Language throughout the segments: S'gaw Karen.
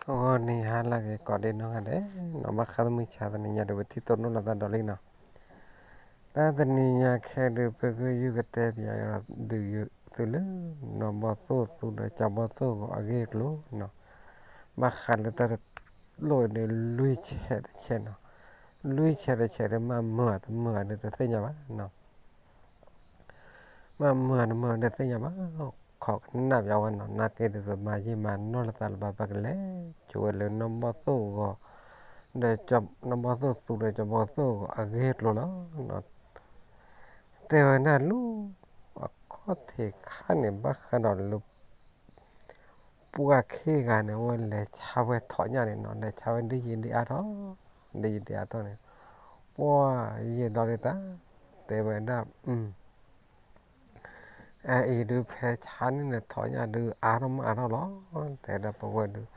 ဂီၤနံၤဟါလၢအဂ့ၤ ကိးဒ့နီၢ်ဂၤဒဲးနီၤ, ဘၣ်ဃးတမုၢ်ဆါတနံၤညါဒီး ပထံၣ်တိၢ်နီၣ်လိာ်သးဒီးလံနီၤ. တၢ်တနံၤညါခဲအံၤဒုး ပကယူၢ်ကတဲပယီၤသုလၢ နီၢ်ဘီၣ်သိၣ်သူဒီးကၠီဘီၣ်သိၣ်ဂီၤအဂ့ၢ်အကျိၤနီၤ. ဘၣ်ဃးလၢတၢ်တလိၣ်အံၤဒုး လွံၢ်ဆဲးတဆဲးနီၤ, လွံၢ်ဆဲးတဆဲးဒုး မ့ၢ်မုာ်ဧါတမုာ်ဧါဒုး တသ့ၣ်ညါဘၣ်နီၤ. မ့ၢ်မုာ်ဧါတမုာ်ဧါ တသ့ၣ်ညါဘၣ်, ခိးကနၣ်ပျီဝဲနီၤ, နာ်က့ဒုး ပမၤယံာ်မၤနီၢ်လိာ်သးလၢၤဘၣ်, ပကလဲၤဆိဝဲလၢနီၢ်ဘီၣ်သိၣ်ဂီၤ ဒီး နီၢ်ဘီၣ်သိၣ်သူဒီးကၠီဘီၣ်သိၣ်ဂီၤအဂ့ၢ်အကျိၤလီၤ. တဲဝဲဒၣ်လၢ အခီၣ်ထံးခါန့ၣ် ဘၣ်ဃးဒီးလၢ ပှၢ်ခံဂၤန့ၣ် အဝဲလဲၤဆါဝဲထိးညၣ်န့ၣ်နီၤ, လဲၤဆါဝဲဒ်ယံာ်ဒ်အါထီၣ်, ဒ်ယံာ်ဒ်အါထီၣ်န့ၣ်, ပှၢ်ယံာ်ဒီးဒၣ်တၢ် တဲဝဲဒၣ် အအံၤဒုး ဖဲဆါန့ၣ်န့ၣ် ထိးညၣ်ဒုး အါထီၣ်မ့ၢ်အါထီၣ်လီၤ, တဲဒၣ်ပဝဲဒုး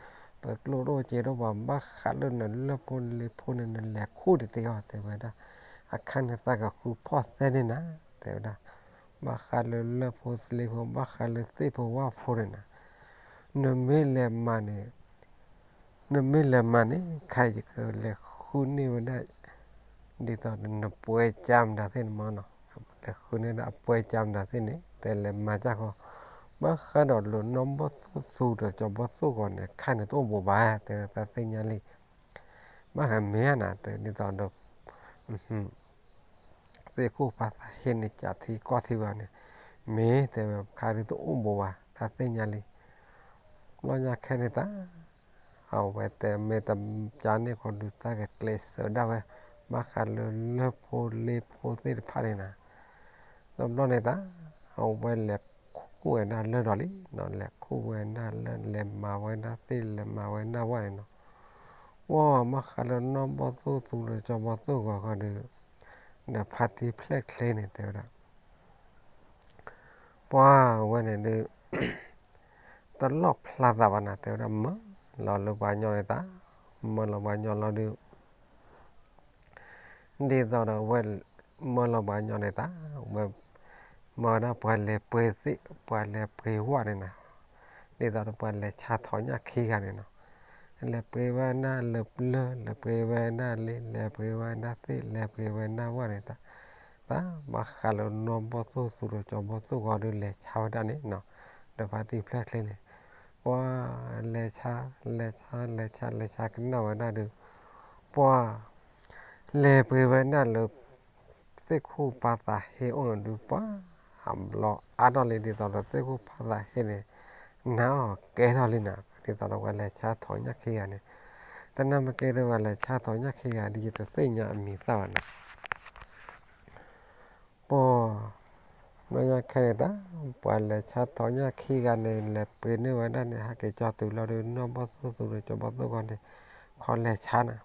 ပကျိၣ်ဒိၣ်စ့ဒိၣ် ပှၤဘၣ်ဃးလၢနလၢၢ်ဖိလ့ဖိန့ၣ် နလဲၤခူၣ်ဒံးသ့အီၤ တဲဝဲဒၣ်, အခါန့ၣ်သးကဃုဖီၣ်သဲန့ၣ်နၤ တဲဝဲဒၣ်, ဘၣ်ဃးလၢလၢၢ်ဖိလ့ဖိ ဘၣ်ဃးလၢသ့ၣ်ဖိဝၣ်ဖိန့ၣ်နၤ, နမ့ၢ်လဲၤမၤန့ၣ် နမ့ၢ်လဲၤမၤန့ၣ် ခါယကလဲၤဃုန့ၢ်ဝဲဒၣ် ဒ်သိးဒီးနပှဲၤကၢမတၤသ့ၣ်န့ၣ်မ့ၢ်နီၤ, လဲၤဃုန့ၢ်ဒၣ်အပှဲၤကၢမတၤသ့ၣ်န့ၣ် တဲလဲၤမၤတၢ်ဃီ, ဘၣ်ဃးဒီးလၢနီၢ်ဘီၣ်သိၣ်သူဒီးကၠီဘီၣ်သိၣ်ဂီၤန့ၣ် ခါန့ၣ်တအိၣ်ဘူးဘၣ် တဲသးသ့ၣ်ညါလံ, ဘၣ်ဃးမ့ၢ်ဧါနၤ တဲဒ်သိးဒီး သ့ၣ်ခိၣ်ဖးသးဟ့န့ၣ် ကးထံကီၢ်ထံဝဲန့ၣ် မ့ၢ်တဲဝဲခါဒုးတအိၣ်ဘူးဘၣ် တၢ်သ့ၣ်ညါလံ, ဘျီညါခဲန့ၣ်တၢ် အဝဲတဲမ့ၢ်တကးန့ၣ်ဃီဒုး တၢ်ကကျဲးစၢးဒၣ်ဝဲ ဘၣ်ဃးလၢလၢၢ်ဖိလ့ဖိသ့ၣ်တဖၣ်န့ၣ်နၤ, တဘျီန့ၣ်တၢ် အဝဲလဲၤခူၣ်ဝဲဒၣ်လၢၢ်ဒီးလံနီၤ, လဲၤခူၣ်ဝဲဒၣ်လၢၢ် လဲၤမၤဝဲဒၣ်သ့ၣ် လဲၤမၤဝဲဒၣ်ဝၣ်န့ၣ်နီၤ, ပှၢ်ဘၣ်ဃးလၢနီၢ်ဘီၣ်သိၣ်သူဒီးကၠီဘီၣ်သိၣ်ဂီၤဃီဒုး ဒီးဖါတံၢ်ဖျဲၣ်ချ့န့ၣ် တဲဝဲဒၣ် ပှၢ်ဝဲန့ၣ်ဒုး တလီၣ်ဖျါသးဘၣ်နၤ တဲဝဲဒၣ် မၢလီၤလၢပှၤညီန့ၣ်တၢ်, မၢလီၤပှၤညီလီၤဒုး ဒ်သိးဒီးဝဲ မၢလီၤပှၤညီန့ၣ်တၢ်, ဝဲ မၢဝဲဒၣ်ပှၤလဲၤပှ့ၤသ့ၣ် ပှၤလဲၤပှ့ၤဝၣ်န့ၣ်နၤ, ဒ်သိးဒီးပှၤလဲၤဆါထိးညၣ်ခံဂၤန့ၣ်နီၤ, လဲၤပှ့ၤဝဲဒၣ်လၢပျၢၤ လဲၤပှ့ၤဝဲဒၣ်လ့ လဲၤပှ့ၤဝဲဒၣ်သ့ၣ် လဲၤပှ့ၤဝဲဒၣ်ဝၣ်န့ၣ်တၢ်, တၢ်ဘၣ်ဃးလၢနီၢ်ဘီၣ်သိၣ်သူဒီးကၠီဘီၣ်သိၣ်ဂီၤဒုးလဲၤဆါဝဲဒၣ်န့ၣ်နီၤ, ဒီးဖါတံၢ်ဖျဲၣ်ချ့န့ၣ် ပှၢ်လဲၤဆါ လဲၤဆါ လဲၤဆါ လဲၤဆါကနၣ်ဝဲဒၣ်ဒုး ပှၢ် လဲၤပှ့ၤဝဲဒၣ်လၢ သ့ၣ်ခိၣ်ဖးသးဟ့အိၣ်န့ၣ်ဒုး ပှၢ်အဘျီအါထီၣ်လံ ဒ်သိးဒီးသ့ၣ်ခိၣ်ဖးသးဟ့န့ၣ် နါအီၤကဲထီၣ်လံနၤ, ဒ်သိးဒီးပှၤလဲၤဆါထိးညၣ်ခံဂၤန့ၣ်, တနၢ်မ့ၢ်ကဲဒီးပှၤလဲၤဆါထိးညၣ်ခံဂၤဒ်ယတသ့ၣ်ညါအမံၤသၣ်ဘၣ်နၤ ပှၢ် ဘျီညါခဲန့ၣ်တၢ် ပှၤလဲၤဆါထိးညၣ်ခံဂၤန့ၣ် လဲၤပှ့ၤန့ၢ်ဝဲဒၣ်န့ၣ် ဟဲက့ၤကၠီတုၤလီၤဒီး နီၢ်ဘီၣ်သိၣ်သူဒီးကၠီဘီၣ်သိၣ်ဂီၤန့ၣ် ခီလဲၤဆါနၤ,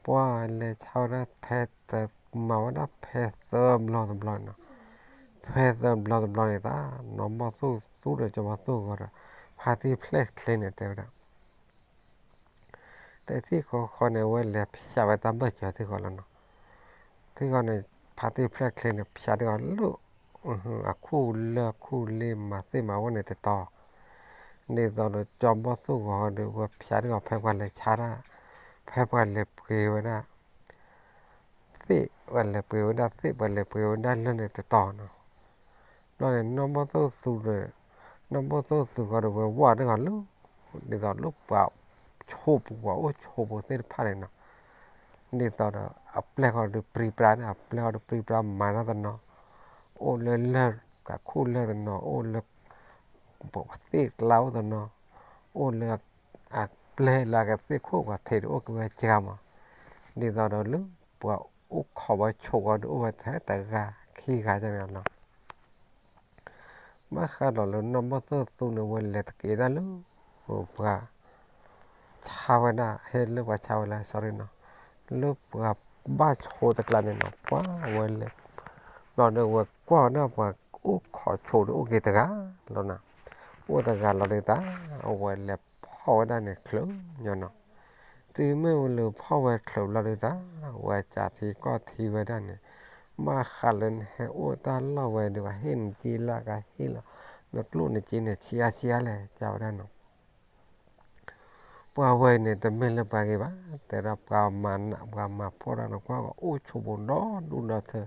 ပှၢ်လဲၤဆါဝဲဒၣ်ဖဲတ မၤဝဲဒၣ်ဖဲသၢဘျီတဘျီန့ၣ်နီၤ, ဖဲသၢဘျီတဘျီန့ၣ်တၢ် နီၢ်ဘီၣ်သိၣ်သူဒီးကၠီဘီၣ်သိၣ်ဂီၤဒီး ဖါတံၢ်ဖျဲၣ်ချ့န့ၣ် တဲဝဲဒၣ် တထံၣ်ဃီဃီန့ၣ် အဝဲလဲၤဖျါဝဲတၢ်ဘၢၣ်စၢၤထံဃီလီၤနီၤ, ထံဃီန့ၣ် ဖါတံၢ်ဖျဲၣ်ချ့န့ၣ် ဖျါထံဃီလၢ အခူၣ်လၢၢ်ခူၣ်လ့မၤသ့ၣ်မၤဝၣ်န့ၣ်တတီၤ, ဒ်သိးဒီးကၠီဘီၣ်သိၣ်ဂီၤဒီး အဝဲဖျါထံဃီဖဲပှၤလဲၤဆါတၢ်, ဖဲပှၤလဲၤပှ့ၤဝဲဒၣ် သ့ၣ် ပှၤလဲၤပှ့ၤဝဲဒၣ်သ့ၣ် ပှၤလဲၤပှ့ၤဝဲဒၣ်လၢၢ်န့ၣ်တတီၤနီၤ, ဘျီန့ၣ် နီၢ်ဘီၣ်သိၣ်သူဒီး နီၢ်ဘီၣ်သိၣ်သူဃီဒီး ဝဲဝၣ်ထံဃီလၢ ဒ်သိးလၢပှၤဆိးပူၤ ပှၤအိၣ်ဆိးပူၤသ့ၣ်တဖၣ်န့ၣ်နီၤ, ဒ်သိးဒီးအပျဲၢ်ဃီဒီးပြံပြါန့ၣ် အပျဲၢ်ဃီဒီးပြံပြါမၤတၢ်တနီၤ, အိၣ်လၢလၢၢ် ကးခူၣ်လၢၢ်တနီၤ အိၣ်လၢ သ့ၣ်ကျါအိၣ်တနီၤ, အိၣ်လၢ အပျဲၢ်လၢအကသ့ၣ်ခိၣ်ပှၤထံးဒီးအိၣ်က့ၤဝဲစှၤမး, ဒ်သိးဒီးလၢပှၤအိၣ်ခိးဝဲဆိးဝဲဒီးအိၣ်ဝဲထဲတဂၤခံဂၤန့ၣ်လီၤ. ဘၣ်ဃးဒီးလၢနီၢ်ဘီၣ်သိၣ်သူန့ၣ် ဝဲလဲၤတက့ၤဒၣ်လၢ ပှၤ ဆါဝဲဒၣ် ဟဲလၢပှၤဆါဝဲလၢ sorry နီၤ, လၢပှၤဘၣ်ဆိးတကျါန့ၣ်နီၤ ပှၤဝဲလဲၤ ဘျီဒီးဝဲကွၢ်ဝဲဒၣ်ပှၤအိၣ်ခိးဆိးဒီးအိၣ်က့ၤတဂၤလီၤနၤ, အိၣ်တဂၤလီၤဒုးတၢ် အဝဲလဲၤဖီၣ်ဝဲဒၣ်န့ၣ်ချုးညီနီၤ, တုၤမ့ၢ်ဝဲလၢဖီၣ်ဝဲချုးဘျီဒုးတၢ် ဝဲကးထံကီၢ်ထံဝဲဒၣ်န့ၣ်, ဘၣ်ဃးလၢနဟဲအိၣ်တၢ်လီၢ်ဝဲဒီး ပှၤဟ့ၣ်နက့လၢကဟ့ၣ်လီၤ, နကျိၣ်နစ့န့ၣ် ဆံးအါဆံးအါလဲၣ် ကးဝဲဒၣ်နီၤ. ပှၤဝဲအံၤန့ၣ် တမ့ၢ်လၢပှၤဂ့ၤဘၣ်, တဲဝဲဒၣ် ပှၤမၤနး ပှၤမၤဖှီၣ်တၢ်န့ၣ် ကွၢ်ကအိၣ်ဆိးပူၤဒီဒူၣ်ဒီထၢ,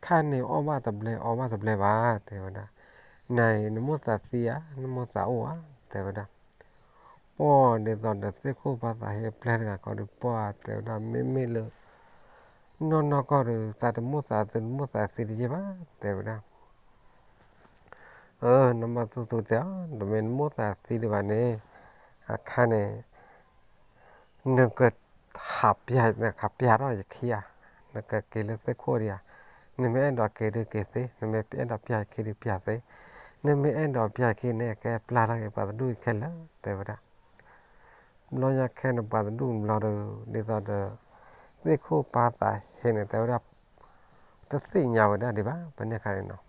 ခါန့ၣ်အီၣ်ဘၣ်တဘျဲ အီဘၣ်တဘျဲဘၣ်, တဲဝဲဒၣ်, နၤအံၤ နမိၣ်သးသံဧါ နမိၣ်သးအိၣ်ဧါ, တဲဝဲဒၣ်. ပှၤဒ်သိးဒီးသ့ၣ်ခိၣ်ဖါသးဟ့အပျဲၢ်တဂၤခီဒီး ပှၤတဲဝဲဒၣ် မ့မ့ၢ်လၢ နီၢ်နီၢ်ကီၢ်ဒီး သးတမိၣ်သးသု တမိၣ်သးသံတယဲၢ်ဘၣ်, တဲဝဲဒၣ်. အၢ နီၢ်ဘီၣ်သိၣ်သူတဲအီၤ တမ့ၢ်နမိၣ်သးသံဒံးဘၣ်န့ၣ် အခါန့ၣ် နကဟးပျၢ် နကဟးပျၢ်ထီၣ်ယခံဧါ, နကက့ၤလၢသ့ၣ်ခိၣ်ဒံးဧါ, နမ့ၢ်အဲၣ်ဒိးက့ၤဒုးက့ၤသ့, နမ့ၢ်အဲၣ်ဒိးပျၢ်ယခံဒုးပျၢ်သ့, နမ့ၢ်အဲၣ်ဒိးပျၢ်ယခံန့ၣ် ကဲပျၢ်ထီၣ်က့ၤပှၤတဒူၣ်အံၤခဲလၢာ် တဲဝဲဒၣ်. ဘျီညါခဲန့ၣ် ပှၤတဒူၣ်ဘျီဒီး ဒ်သိးဒီး သ့ၣ်ခိၣ်ဖါသးဟ့န့ၣ် တဲဝဲဒၣ် တသ့ၣ်ညါဝဲဒၣ်ဒံးဘၣ် ဖဲန့ၣ်အခါန့ၣ်နီၤ.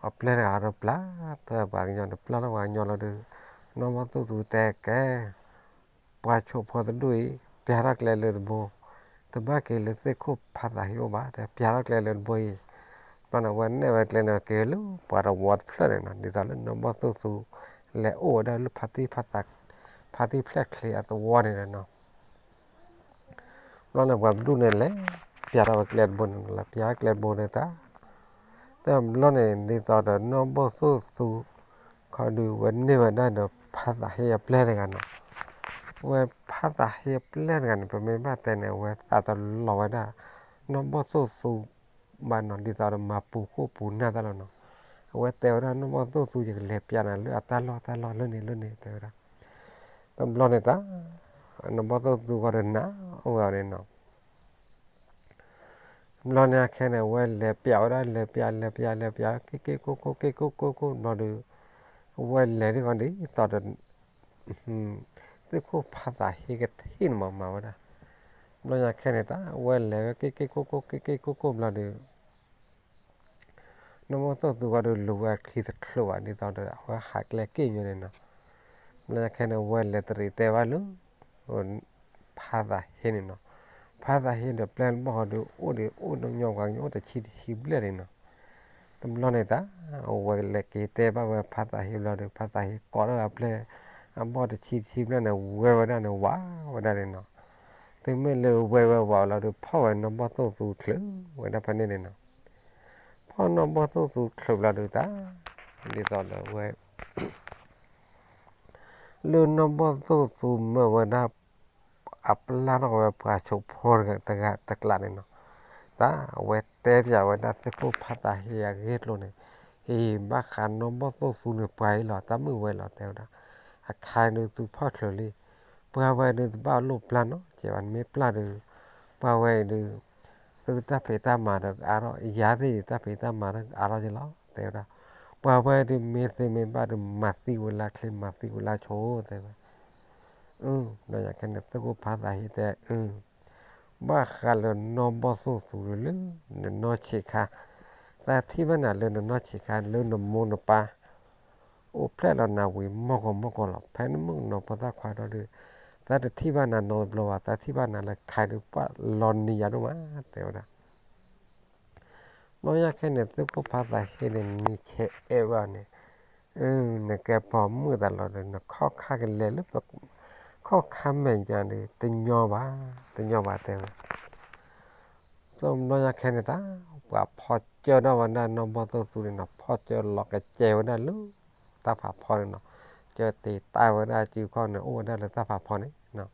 အပျဲၢ်တဂၤဒီးပျၢ်ထီၣ်ပှၤကညီဒီး ပျၢ်ထီၣ်ပှၤကညီလီၤဒီး နီၢ်ဘီၣ်သိၣ်သူတဲကဲ ပှၤဆိးဖိတဒူၣ်အံၤ ပျၢ်ထီၣ်ကျဲလၢတဘိ, တဘၣ်က့ၤလၢသ့ၣ်ခိၣ်ဖါသးဟ့အိၣ်ဘၣ်, တဲပျၢ်ထီၣ်ကျဲလၢတဘိအံၤ, ဘျီန့ၣ် အဝဲနဲၣ်ဝဲကျဲန့ၣ် က့ၤလၢပှၤတဝီတဖျၢၣ်န့ၣ်နီၤ, ဒ်သိးလၢနီၢ်ဘီၣ်သိၣ်သူ လဲၤအိၣ်ဝဲဒၣ်လၢ ဖါတံၢ်ဖျဲၣ်ချ့အသဝီန့ၣ်လီၤနီၤ. ဘျီန့ၣ် ပှၤတဒူၣ်န့ၣ်လဲၤ ပျၢ်ထီၣ်ဝဲကျဲတဘိန့ၣ် လဲၤပျၢ်ကျဲတဘိန့ၣ်တၢ်, တဘျီန့ၣ် ဒ်သိးဒီးနီၢ်ဘီၣ်သိၣ်သူ ခီဒုးဝဲန့ၢ်ဝဲဒၣ်ဒီးဖါသးဟ့အပျဲၢ်တဂၤနီၤ, ဝဲဖါသးဟ့အပျဲၢ်တဂၤန့ၣ် ပမ့ၢ်ဘၣ်တဲန့ၣ် အဝဲသးတလီၤဝဲဒၣ် နီၢ်ဘီၣ်သိၣ်သူ ဘၣ်နီၤ, ဒ်သိးဒီးမၤပူၤခိၣ်ပူၤနၢ်တၢ်လီၤနီၤ. အဝဲတဲဝဲဒၣ် နီၢ်ဘီၣ်သိၣ်သူ ယကလဲၤပျၢ်နၤလၢအတၢ်လီၢ်တၢ်လီၢ်လၢန့ၣ်လၢန့ၣ် တဲဝဲဒၣ်. တဘျီန့ၣ်တၢ် နီၢ်ဘီၣ်သိၣ်သူဃီဒီးနၤအိၣ်ဝဲအီၤန့ၣ်နီၤ. ဘျီန့ၣ်အခဲန့ၣ် အဝဲလဲၤပျၢ်ဝဲဒၣ် လဲၤပျၢ် လဲၤပျၢ် လဲၤပျၢ် က့ၢ်က့ၢ်ကိၢ်ကိၢ် က့ၢ်ကိၢ်ကိၢ်ကိၢ် ဘျီဒီး အဝဲလဲၤဒ်ဃီဒ်သိးဒီး သ့ၣ်ခိၣ်ဖါသးဟ့ကထံၣ်န့ၣ်မး မၤဝဲဒၣ်. ဘျီညါခဲန့ၣ်တၢ် အဝဲလဲၤဝဲက့ၢ်က့ၢ်ကိၢ်ကိၢ် က့ၢ်က့ၢ်ကိၢ်ကိၢ်ဘျီဒီး နီၢ်ဘီၣ်သိၣ်သူဃီဒီးလူၤဝဲအချံတချုးဘၣ် ဒ်သိးဒီးအဝဲဟးကျဲက့ၢ်ညီန့ၣ်နီၤ. ဘျီညါခဲန့ၣ် အဝဲလဲၤတရံးတဲဘၣ်လၢ ဖါသးဟ့န့ၣ်နီၤ. ဖါသးဟ့ဒီးပျဲၢ်လၢဘီၣ်ဃီဒီး အိၣ်ဒီးအိၣ်ညီပှၤကညီအိၣ်တဆံတဆံဘျဲၣ်န့ၣ်နီၤ. တဘျီန့ၣ်တၢ် အဝဲလဲၤက့ၤတဲဘၣ်ဝဲဖါသးဟ့ဘျီဒီး ဖါသးဟ့ကိးထီၣ်အပျဲၢ် အဘီၣ်တဆံတဆံဘျဲၣ်န့ၣ် ဝဲဝဲဒၣ်န့ၣ် ဝးဝဲဒၣ်န့ၣ်နီၤ. တုၤမ့ၢ်လၢဝဲဝဲဝးလီၤဒီး ဖီၣ်ဝဲနီၢ်ဘီၣ်သိၣ်သူချုးဝဲဒၣ်ဖဲန့ၣ်န့ၣ်နီၤ. ဖီၣ်နီၢ်ဘီၣ်သိၣ်သူချုးဘျီဒီးတၢ် ဒ်သိးလၢဝဲ လၢနီၢ်ဘီၣ်သိၣ်သူမၢဝဲဒၣ် အပျၢ်ထီၣ်ဝဲပှၤဆိးဖိတဂၤတကျးန့ၣ်နီၤ. တၢ်အဝဲတဲပၠးဝဲဒၣ်သ့ၣ်ခိၣ်ဖါသးဟ့အဂ့ၢ်အကျိၤန့ၣ်, အံၤ ဘၣ်ဃးနီၢ်ဘီၣ်သိၣ်သူန့ၣ် ပှၤအံၤလီၤ တၢ်မုၣ်ဝဲလီၤ တဲဝဲဒၣ်. အခါဒုးသုဖီၣ်ချုးလံ, ပှၤဝဲဒုးတဘၣ်လိၣ်ပျၢ်နီတစဲးဘၣ် နမ့ၢ်ပျၢ်ဒီး ပှၤဝဲအံၤဒုး သုတၢ်ဖံးတၢ်မၤဒီးကအါထီၣ် ယၤသ့ၣ်တၢ်ဖံးတၢ်မၤဒီးကအါထီၣ်က့ၤလီၤ တဲဝဲဒၣ်. ပှၤဝဲဒုးမ့ၢ်သ့မ့ၢ်ဘၣ်ဒုး မၤသံဝဲလၢချ့ မၤသံဝဲလၢဆိ တဲဝဲ. အၢ ဘျီညါခဲန့ၣ် သ့ၣ်ခိၣ်ဖါသးဟ့တဲ အၢ ဘၣ်ဃးလၢနီၢ်ဘီၣ်သိၣ်သူလၢ လၢနနီၢ်ဆံးခါ, သးထံၣ်ဘၣ်နၤလၢနနီၢ်ဆံးခါ လၢနမိၢ်နပၢ် အိၣ်ဖျဲၣ်လီၤနၤဝံၤ မီၢ်ကီၢ်မီၢ်ကီၢ်လီၤ. ဖဲနမုၣ်ကနီၤဖိသၣ်ခွါဒီး သးတထံၣ်ဘၣ်နၤနီတဘျီဘၣ်, သးထံၣ်ဘၣ်နၤလၢခါဒုးပှၢ်လီၤနံၤယၤဒိၣ်မး တဲဝဲဒၣ်. ဘျီညါခဲန့ၣ် သ့ၣ်ခိၣ်ဖါသးဟ့န့ၣ် နံၤဆဲးအဲၣ်ဘၣ်န့ၣ်, နကဲပိာ်မုၣ်သးလီၤဒီး နခီၣ်ခါကလဲၤလၢ ခီၣ်ခါမဲာ်ညါန့ၣ် တညီဘၣ်, တညီဘၣ်တဲဝဲ. ဘျီညါခဲန့ၣ်တၢ် ပှၤဖီၣ်ကၢထီၣ်ဝဲဒၣ်နီၢ်ဘီၣ်သိၣ်သူန့ၣ်နီၤ, ဖီၣ်ကၢလီၤကစဲးဝဲဒၣ်လၢ တၢ်ဖးဖီန့ၣ်နီၤ, ကၢတ့ၢ်တၢ်ဝဲဒၣ်စုခီၣ်န့ၣ် အိၣ်ဝဲဒၣ်လၢတၢ်ဖးဖီန့ၣ်နီၤ.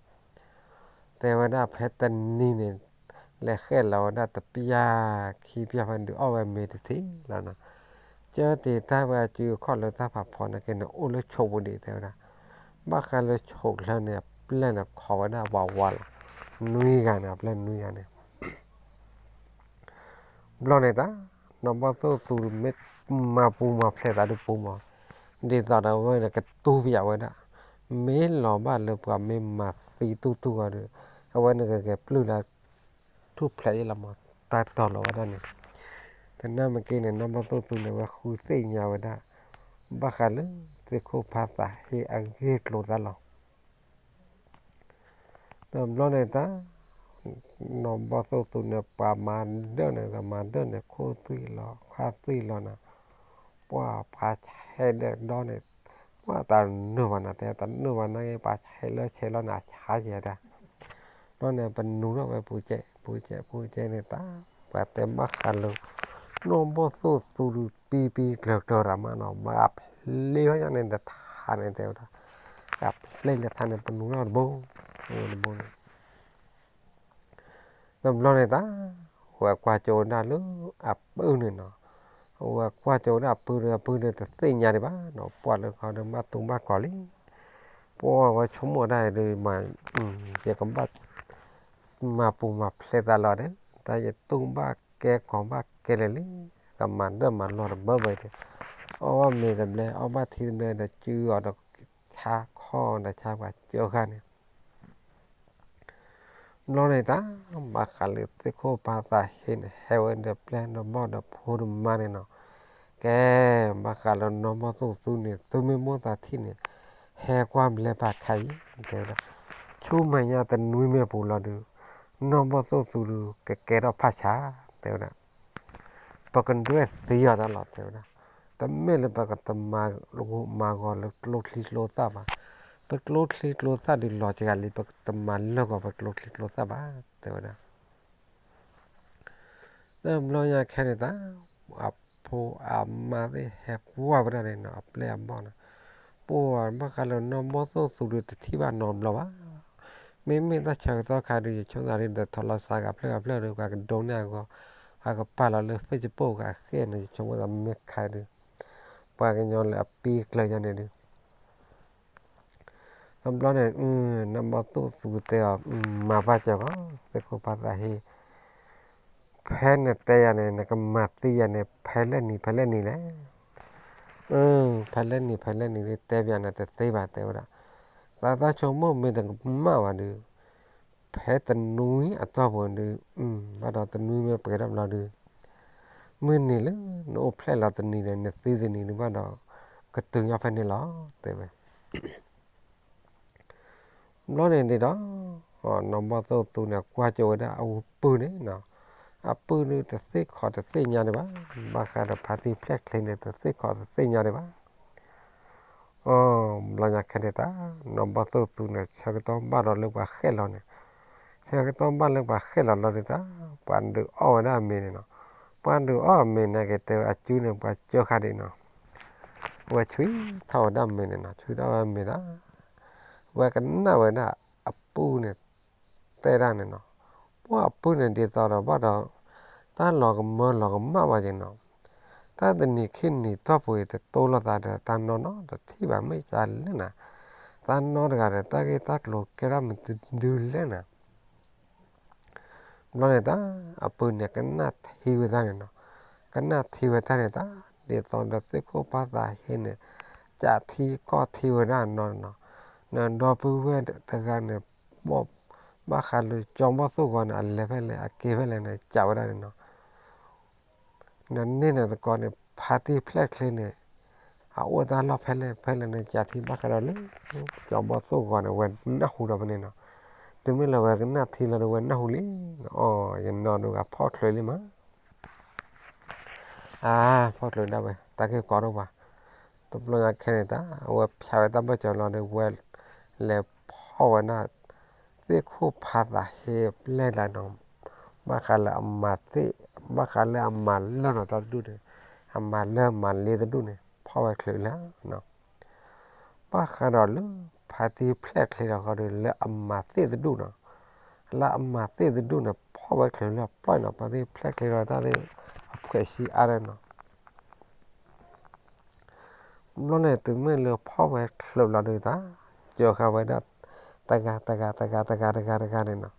တဲဝဲဒၣ်ဖဲတနံၤန့ၣ် လဲၤဃဲၣ်လီၤဝဲဒၣ်တပျၢ်ခံပျၢ်ဖဲဒုးအီၣ်ဝဲမ့ၤတထံၣ်လီၤနီၤ. ကၢတ့ၢ်တၢ်ဝဲစုခီၣ်လၢတၢ်ဖးဖီန့ၣ်က့န့ၣ် အိၣ်လၢဆိးပူၤဒံးတဲဝဲဒၣ်. ဘၣ်ဃးလၢဆိးချၢန့ၣ် အပျဲၢ်န့ၣ်ခိးဝဲဒၣ်ဝးဝးလီၤ. နွံဂၤန့ၣ် အပျဲၢ်နွံဂၤန့ၣ် ဘျီန့ၣ်တၢ် နီၢ်ဘီၣ်သိၣ်သူမ့ၢ်မၤပူၤမၤဖျဲးသးဒုးပူၤမး, ဒ်သိးဒီးအဝဲန့ၣ်ကတူၢ်ပၠးဝဲဒၣ်, မ့ၢ်လီၤဘၣ်လၢပှၤမ့ၢ်မၤသံတူၢ်တူၢ်အီၤဒီး အဝဲန့ၣ်ကဂဲၤပျုၢ်လၢ ထူၣ်ဖျဲးအံၤလီၤမး, တၢ်တီၤလီၤဝဲဒၣ်န့ၣ်. သနာ်က့န့ၣ် နီၢ်ဘီၣ်သိၣ်သူန့ၣ် အဝဲဃုသ့ၣ်ညါဝဲဒၣ် ဘၣ်ဃးလၢသ့ၣ်ခိၣ်ဖါသးဟ့အဂ့ၢ်ကျိၤသးလီၤ. တဘျီန့ၣ်တၢ် နီၢ်ဘီၣ်သိၣ်သူန့ၣ် ပှၤမၤဒၢၣ်န့ၣ် ကမၤဒၢၣ်န့ၣ် ခိၣ်သွံၣ်လီၤ ခါသွံၣ်လီၤနီၤ, ပှၤပှၤဆဲးဒၢးဒီန့ၣ် ပှၤတၢ်နုာ်ဘၣ်နၤ တဲတၢ်နုာ်ဘၣ်နၤ ပှၤဆဲးလၢဆဲးလီၤနၤဆါယဲဒၣ်, ဘျီန့ၣ် ပနူၤထီၣ်ဝဲပူၤကဲ ပူၤကဲ ပူၤကဲန့ၣ်တၢ်, ပှၤတဲဘၣ်ဃးလၢ နီၢ်ဘီၣ်သိၣ်သူဒုးပံပံကျၢၤကျၢၤတၢ်မးနီၤ ဘၣ်ဖျ့ဝဲညါန့ၣ် တထါန့ၣ်တဲဝဲဒၣ်, ဘၣ်ဖျ့လၢထါန့ၣ် ပနူၤထီၣ်တဘိ, တဘိန့ၣ် တဘျီန့ၣ်တၢ်, ဝဲကွၢ်ကၠိဝဲဒၣ်လၢအပုၢ်န့ၣ်နီၤ, ဝဲကွၢ်ကၠိဝဲဒၣ်အပုၢ်ဒီး အပုၢ်ဒီးတသ့ၣ်ညါဒံးဘၣ်နီၤ ပှၢ်လၢခီဒီးဘၣ်တူၢ်ဘၣ်ကီၤလံ, ပှၢ်ဝဲဆိကမိၣ်ဒၣ်အံၤဒီး ယကဘၣ် မၤပူၤမၤဖျဲးသးလီၤဒီး တၢ်ယတူၢ်ဘၣ်ကဲကီၤဘၣ်ကဲလဲၣ်လံ, ကမၤဒၢၣ်မၤလီၢ်တဘၢဘၢဒီး အီၣ်ဘၣ်မ့ၤတဘျဲ အီၣ်ဘၣ်ထံတဘျဲဒီး စုအီၤဒီးဆါခီဒီးဆါပှၤကၢဃာ်န့ၣ် ဘျီန့ၣ်တၢ်, ဘၣ်ဃးလၢသ့ၣ်ခိၣ်ဖါသးဟ့န့ၣ် ဟဲဝဲဒီးပျဲၢ်ဒီးဘီၣ်ဒီးဖိဒီးမါန့ၣ်နီၤ, ကဲ, ဘၣ်ဃးလၢနီၢ်ဘီၣ်သိၣ်သူန့ၣ် သုမ့ၢ်မိၣ်သးထံၣ်န့ၣ် ဟဲကွၢ်ဘျဲၣ်ဖးခါအံၤ တဲဝဲဒၣ်, ဆူမဲာ်ညါတနွံမ့ၢ်ပူၤလီၤဒုး နီၢ်ဘီၣ်သိၣ်သူဒုး ကကဲထီၣ်ဖးဆါ, တဲဝဲဒၣ် ပကဒွဲၣ်သံအီၤတၢ်လီၤ တဲဝဲဒၣ်, တမ့ၢ်လၢပကတမၤဂိၢ်မၤဂီၤလၢကျိချံကျိသၣ်ဘၣ်, ပကျိချံကျိသၣ်ဒုးလီၤစှၤလံ ပကတမၤလၢာ်ဂီၤပကျိချံကျိသၣ်ဘၣ် တဲဝဲဒၣ် တဘျီညါခဲန့ၣ်တၢ်, အဖိအမါသ့ၣ်ဟဲကွၢ်ဝဲဒၣ်န့ၣ်နီၤ အပျဲၢ်အဘီၣ်န့ၣ်, ပှၤဘၣ်ဃးလၢနီၢ်ဘီၣ်သိၣ်သူဒုးတထံၣ်ဘၣ်နီတဘျီဘၣ်, မ့မ့ၢ်တၢ်ဆၢကတီၢ်ခါဒုး ယဆိကမိၣ်သးဒုးဒီးထီၣ်လီၤစှၤကဖျၢၣ်ကဖျၢၣ်ဒီး ပှၤကဒိးန့ၢ်အဂီၢ်, ပှၤကပာ်လီၤလၢ Facebook အဃိန့ၣ် ယဆိကမိၣ်သးမ့ၢ်ခါဒုး, ပှၤကညီလၢအပံကျၢၤညါန့ၣ်ဒုး တဘျီန့ၣ် နီၢ်ဘီၣ်သိၣ်သူတဲအီၤ မၤဘၣ်စၢၤကီး သ့ၣ်ခိၣ်ဖါသးဟ့, ဖဲနတဲယၤန့ၣ် နကမၤသံယၤန့ၣ် ဖဲလဲၣ်နံၤဖဲလဲၣ်နံၤလဲၣ်, ဖဲလဲၣ်နံၤဖဲလဲၣ်နံၤဒုး တဲဘၣ်နၤတသ့ဘၣ် တဲဝဲဒၣ်, သးသးဆိကမိၣ်မ့ၢ်တကမၣ်ဘၣ်ဒုး ဖဲတနွံအတီၢ်ပူၤဒုး, ဘၣ်ဒီးတနွံမ့ၢ်ပှဲၤထီၣ်ဘျီဒုး, မုၢ်နံၤလၢနအိၣ်ဖျဲၣ်လီၤတနံၤဒီး နသံတနံၤဒုးဘၣ်ဒီး ကတုၤညီဖဲန့ၣ်လီၤ တဲဝဲ ဘျီန့ၣ်ဒ်ဒီး နီၢ်ဘီၣ်သိၣ်သူန့ၣ် ကွၢ်ကၠိဝဲဒၣ်အပုၢ်န့ၣ်နီၤ, အပုၢ်ဒုးတသ့ၣ်ခီတသ့ၣ်ညါဒံးဘၣ်, ဘၣ်ဃးဒီးဖါတံၢ်ဖျဲၣ်ချ့န့ၣ် တသ့ၣ်ခီတသ့ၣ်ညါဒံးဘၣ်. အိ ဘျီညါခဲန့ၣ်တၢ်, နီၢ်ဘီၣ်သိၣ်သူန့ၣ် ဆၢကတီၢ်ဘၣ်ဒီးလၢပှၤဃဲၣ်လီၤန့ၣ်, ဆၢကတီၢ်ဘၣ်လၢပှၤဃဲၣ်လီၤလီၤဒုးတၢ်, ပှၤဒုးအီၣ်ဝဲဒၣ်အမ့ၤန့ၣ်နီၤ, ပှၤဒုးအီၣ်အမ့ၤန့ၣ် ကတဲဝဲအစုန့ၣ် ပှၤကၢဃာ်ဒံးနီၤ, ဝဲဆှံထီၣ်ဝဲဒၣ်မ့ၤန့ၣ်နီၤ, ဆှံထီၣ်ဝဲမ့ၤတၢ်, ဝဲကနၣ်ဝဲဒၣ်အပုၢ်န့ၣ် တဲဒၣ်န့ၣ်နီၤ, ပှၤအပုၢ်န့ၣ်ဒ်သိးဒီးဘၣ်ဒီး တၢ်လီၤကမၢလီၤကမၣ်ဘၣ်က့ၤနီၤ, တၢ်တနံၤခံနံၤတီၢ်ပူၤအံၤ တတိၢ်လိာ်သးဒီးတၢ်နီၢ်နီၢ် တထံၣ်ဘၣ်မ့ၢ်ကလဲၣ်နၤ, တၢ်နီၢ်တဂၤဒီး တၢ်ဂ့ၢ်တၢ်ကျိၤကဲထီၣ်မနုၤလဲၣ်နၤ ဘျီန့ၣ်တၢ်, အပုၢ်န့ၣ်ကနၣ်ထံဝဲဒၣ်န့ၣ်နီၤ, ကနၣ်ထံဝဲတၢ်န့ၣ်တၢ်, ဒ်သိးဒီးသ့ၣ်ခိၣ်ဖါသးဟ့န့ၣ် ကးထံကီၢ်ထံဝဲဒၣ်နီၤနီၤ, နဒီပုၢ်ဝဲၢ်တဂၤန့ၣ် ဘၣ်ဃးလၢကၠီဘီၣ်သိၣ်ဂီၤန့ၣ် အလဲၤဖဲလဲၣ် အက့ၤဖဲလဲၣ်န့ၣ် ကးဝဲဒၣ်န့ၣ်နီၤ နန့ၢ်နသကိးန့ၣ် ဖါတံၢ်ဖျဲၣ်ချ့န့ၣ် အအိၣ်တၢ်လီၢ်ဖဲလဲၣ်ဖဲလဲၣ်န့ၣ် ကးထံဘၣ်ဃးဒီးလၢ ကၠီဘီၣ်သိၣ်ဂီၤန့ၣ် ဝဲနၢ်ဟူဒီးဖဲန့ၣ်နီၤ, တုၤမ့ၢ်လၢဝဲကနၣ်ထံလီၤဒီးဝဲနၢ်ဟူလံ, အီ ယနီၢ်ဒိၣ်ဂၤဖီၣ်ချုးလံမး အါ ဖီၣ်ချုးဒၣ်ဝဲ တၢ်ဂ့ၢ်ကီဒိၣ်ဘၣ်, တဘျီညါခဲန့ၣ်တၢ် အဝဲဖျါဝဲတၢ်ဘၢၣ်စၢၤလီၤဒီး ဝဲလဲၤဖီၣ်ဝဲဒၣ် သ့ၣ်ခိၣ်ဖါသးဟ့ပျဲၢ်လၢနီၤ, ဘၣ်ဃးလၢအမၤသ့ၣ် ဘၣ်ဃးလၢအမၤလၢၢ်နီၤတၢ်တဒူၣ်န့ၣ်, အမၤလၢၢ်မၤလ့တဒူၣ်န့ၣ် ဖီၣ်ဝဲချုးလၢနီၤ ဘၣ်ဃးဒီးလၢ ဖါတံၢ်ဖျဲၣ်ချ့ဒီးဃီဒီး လၢအမၤသ့ၣ်တဒူၣ်နီၤ, လၢအမၤသ့ၣ်တဒူၣ်န့ၣ် ဖီၣ်ဝဲချုးလၢပျီၢ်နီၤ, ဖါတံၢ်ဖျဲၣ်ချ့ဒီးတၢ်လၢ အဖှဲးဆံအါဒီးနီၤ ဘျီန့ၣ် တုၤမ့ၢ်လၢဖီၣ်ဝဲချုးလီၤဒုးတၢ်, ကၢဃာ်ဝဲဒၣ် တဂၤ တဂၤ တဂၤ တဂၤ တဂၤ တဂၤန့ၣ်နီၤ,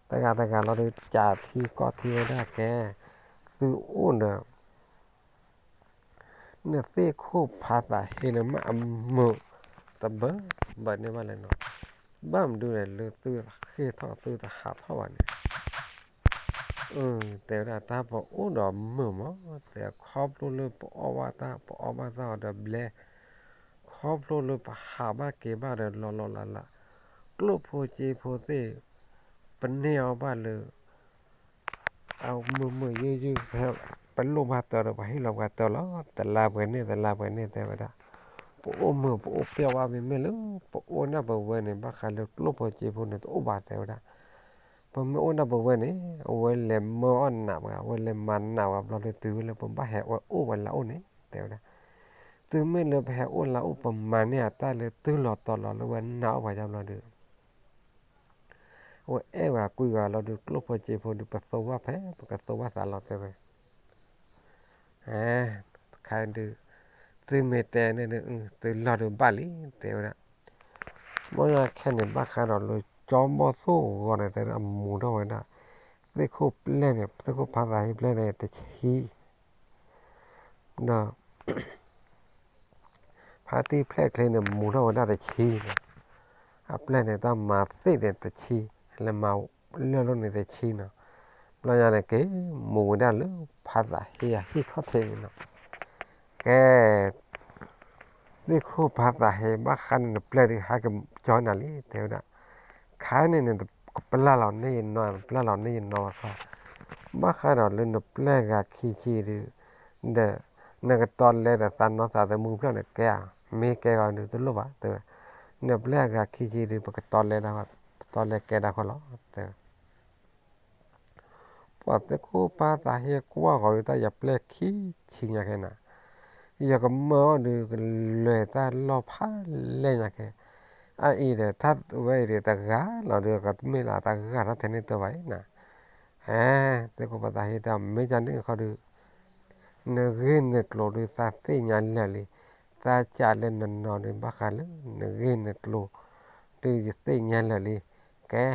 တဂၤ တဂၤလီၤဒီး ကးထံကီၢ်ထံဝဲဒၣ်ကဲ, သုအိၣ်ဒီး နသ့ၣ်ခိၣ်ဖါသးဟ့န့ၣ် မ့ၢ်အမုာ်တဘၢဘၢန့ၢ်ဘၣ်လဲၣ်နီၤ, ဘၣ်မနုၤလဲၣ် လၢသုဃ့ၢ်ထီၣ်သုတဟးထီၣ်ဘၣ်န့ၣ် တဲဝဲဒၣ်တၢ်ပအိၣ်ဒီးမုာ်မး, တဲခီဖျိလၢပအီၣ်ဘၣ်တၢ် ပအီဘၣ်တၢ်အီၤဒီးဘျဲ, ခီဖျိလၢပဟးဘၣ်က့ၤဘၣ်ဒီးလီၤလီၤလးလး, ကျိၣ်ဖိစ့ဖိသ့ၣ် ပန့ၢ်အီၤဘၣ်လၢ အမုာ်မုာ်ယုၢ်ယုၢ်ဖဲ ပလိၣ်ဘၣ်တၢ်ဒီးပှၤဟ့ၣ်လီၤပှၤတၢ်လီၤ, တလါပှဲၤန့ၣ် တလါပှဲၤန့ၣ်တဲဝဲဒၣ်, ပ ပအိၣ်မုာ်ပအိၣ်ပျီၢ်ဘၣ် မ့မ့ၢ်လၢ ပအိၣ်ဒၣ်ပဝဲန့ၣ် ဘၣ်ဃးလၢကျိၣ်ဖိစ့ဖိန့ၣ် တအိၣ်ဘၣ်တဲဝဲဒၣ်. ပမ့ၢ်အိၣ်ဒၣ်ပဝဲန့ၣ် အဝဲလဲၤမၢအီၣ်နးပှၤ အဝဲလဲၤမၤနးပှၤဘျီဒီး တုၤဝဲလၢပဘၣ်ဟဲဝဲအိၣ်ဝဲလၢအအိၣ်န့ၣ် တဲဝဲဒၣ်. တုၤမ့ၢ်လၢပဟဲအိၣ်လၢအအိၣ် ပမၤန့ၢ်အတၢ်လၢတုၤလီၤတီၤလီၤလၢဝဲနးအီၣ်ပှၤယါဘျီဒီး အဝဲအဲၣ်ဝဲကွံာ်ဝဲလီၤဒီး ကျိၣ်ဖိစ့ဖိဒီး ပသိဘၣ်ဖဲ ပကသိဘၣ်သးလီၤတဲဝဲ. တခါဒုး သုမ့ၢ်တဲန့ၣ်ဒုး သုလီၢ်ဒုးဘၣ်လံ တဲဝဲဒၣ်. ဘျီညါခဲန့ၣ် ဘၣ်ဃးဒီးလၢကၠီဘီၣ်သိၣ်အဂီၢ်န့ၣ် တဲဒၣ်အမူထီၣ်ဝဲဒၣ် သ့ၣ်ခိၣ်ပျဲၢ်န့ၣ် သ့ၣ်ခိၣ်ဖးသးဟ့ပျဲၢ်န့ၣ်တဆံ ဒီး ဖါတံၢ်ဖျဲၣ်ချ့န့ၣ် မူထီၣ်ဝဲဒၣ်တဆံန့ၣ်, အပျဲၢ်န့ၣ် တၢ်မၤသ့ၣ်န့ၣ်တဆံ, လဲၤမၤလၢၢ်လိၣ်န့ၣ်တဆံနီၤ. ဘျီညါန့ၣ်က့ၤ မူဝဲဒၣ်လၢဖးသးဟ့အဟံၣ်ခီၣ်ထံးန့ၣ်နီၤ. ကဲ သ့ၣ်ခိၣ်ဖးသးဟ့ ဘၣ်ဃးန့ၣ်နပျဲၢ်ဒုး ဟဲက့ၤကၠီနၤလံ တဲဝဲဒၣ်. ခါန့ၣ်န့ၣ် ကပျၢ်လီၤန့ၢ်ယနီၤ ကပျၢ်လီၤန့ၢ်ယနီၤဘၣ်ဃး, ဘၣ်ဃးဒီးလၢနပျဲၢ်ဂၤခံဆံဒုး, ဒီး နကတီၤလဲဒီးသးနီၢ်သးသမူဖျၢၣ်န့ၣ်ကဲဧါ, မ့ၢ်ကဲဂီၤဒုးတလိၣ်ဘၣ် တဲဝဲ. နပျဲၢ်အဂၤခံဆံဒုး ပကတီၤလဲဒၣ်, ပတီၤလဲကဲဒၣ်ဃီလီၤ တဲဝဲ. ပှၤသ့ၣ်ခိၣ်ဖးသးဟ့ကွၢ်ဃီၤဒုး တၢ်ယပျဲၢ်ခံဆံညါခဲနၤ, ယကမၢအီၣ်ဒုး ကလဲၤတၢ်လီၢ်ဖးလဲၢ်ညါခဲ, အအံၤဒီး ထါဝဲအံၤဒီး တဂၤလီၤဒုး ကတမ့ၢ်လၢတဂၤထီၣ်ထဲန့ၣ်တဘၣ်အံၤနၤ. ဟဲ သ့ၣ်ခိၣ်ဖးသးဟ့တၢ်မ့ၢ်ကန့ၣ်ဃီဒုး နဂ့ၢ်နကျိၤဒုး သးသ့ၣ်ညါလၢာ်လံ, သးစးလၢနနီၤဒုး ဘၣ်ဃးလၢ နဂ့ၢ်နကျိၤဒုး ယသ့ၣ်ညါလၢာ်လံ. ကဲ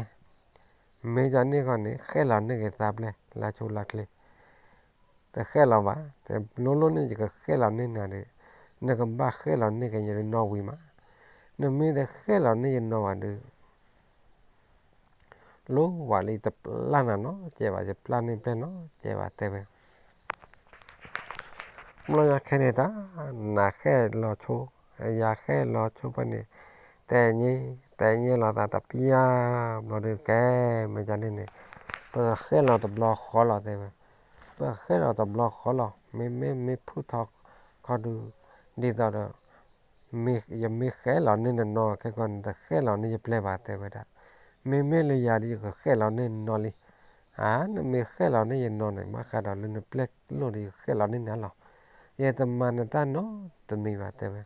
မ့ၢ်ကန့ၣ်ဃီန့ၣ် ဃဲလီၤန့ၢ်က့ၤသးပျဲၢ် လါဆိလါချ့, တဃဲလီၤဘၣ်, တလိၣ်လိၣ်န့ၣ် ယကဃဲလီၤန့ၢ်နၤဒီး, နကဘၣ်ဃဲလီၤန့ၢ်က့ၤယနီၤဝံၤမး, နမ့ၢ်တဃဲလီၤန့ၢ်ယနီၤဘၣ်ဒီး လိၣ်ဝဲလၢယတပျၢ်နၤနီတစဲးဘၣ်, ယပျၢ်န့ၢ်ပျဲၢ်နီတစဲးဘၣ် တဲဝဲ. ဘျီညါခဲန့ၣ်တၢ် နဃဲလီၤဆိ, ယဃဲလီၤဆိဖဲန့ၣ်, တဲညါ, တဲညါလီၤသးတပျၢ်, ဘျီဒုးကဲ မ့ၢ်ကန့ၣ်န့ၣ်, ပဃဲလီၤတဘျီဃီလီၤ တဲဝဲ. ပဃဲလီၤတဘျီဃီလီၤ, မ့မ့ၢ်မ့ၢ်ဖုၣ်ထီခီဒုး, ဒ်သိးဒီး ယမ့ၢ်ဃဲလီၤန့ၢ်နနီၤခဲကီး နတဃဲလီၤန့ၢ်ယပျဲၢ်ဘၣ် တဲဝဲဒၣ်. မ့မ့ၢ်လၢယၤဒီး ယကဃဲလီၤန့ၢ်နနီၤလံ. အါ နမ့ၢ်ဃဲလီၤန့ၢ်ယနီၤန့ၣ် ဘၣ်ဃးဒီးလၢနပျဲၢ်လိၣ်ဒီး ယကဃဲလီၤန့ၢ်နၤလီၤ. ယတမၤနတၢ်နီတမံၤဘၣ် တဲဝဲ.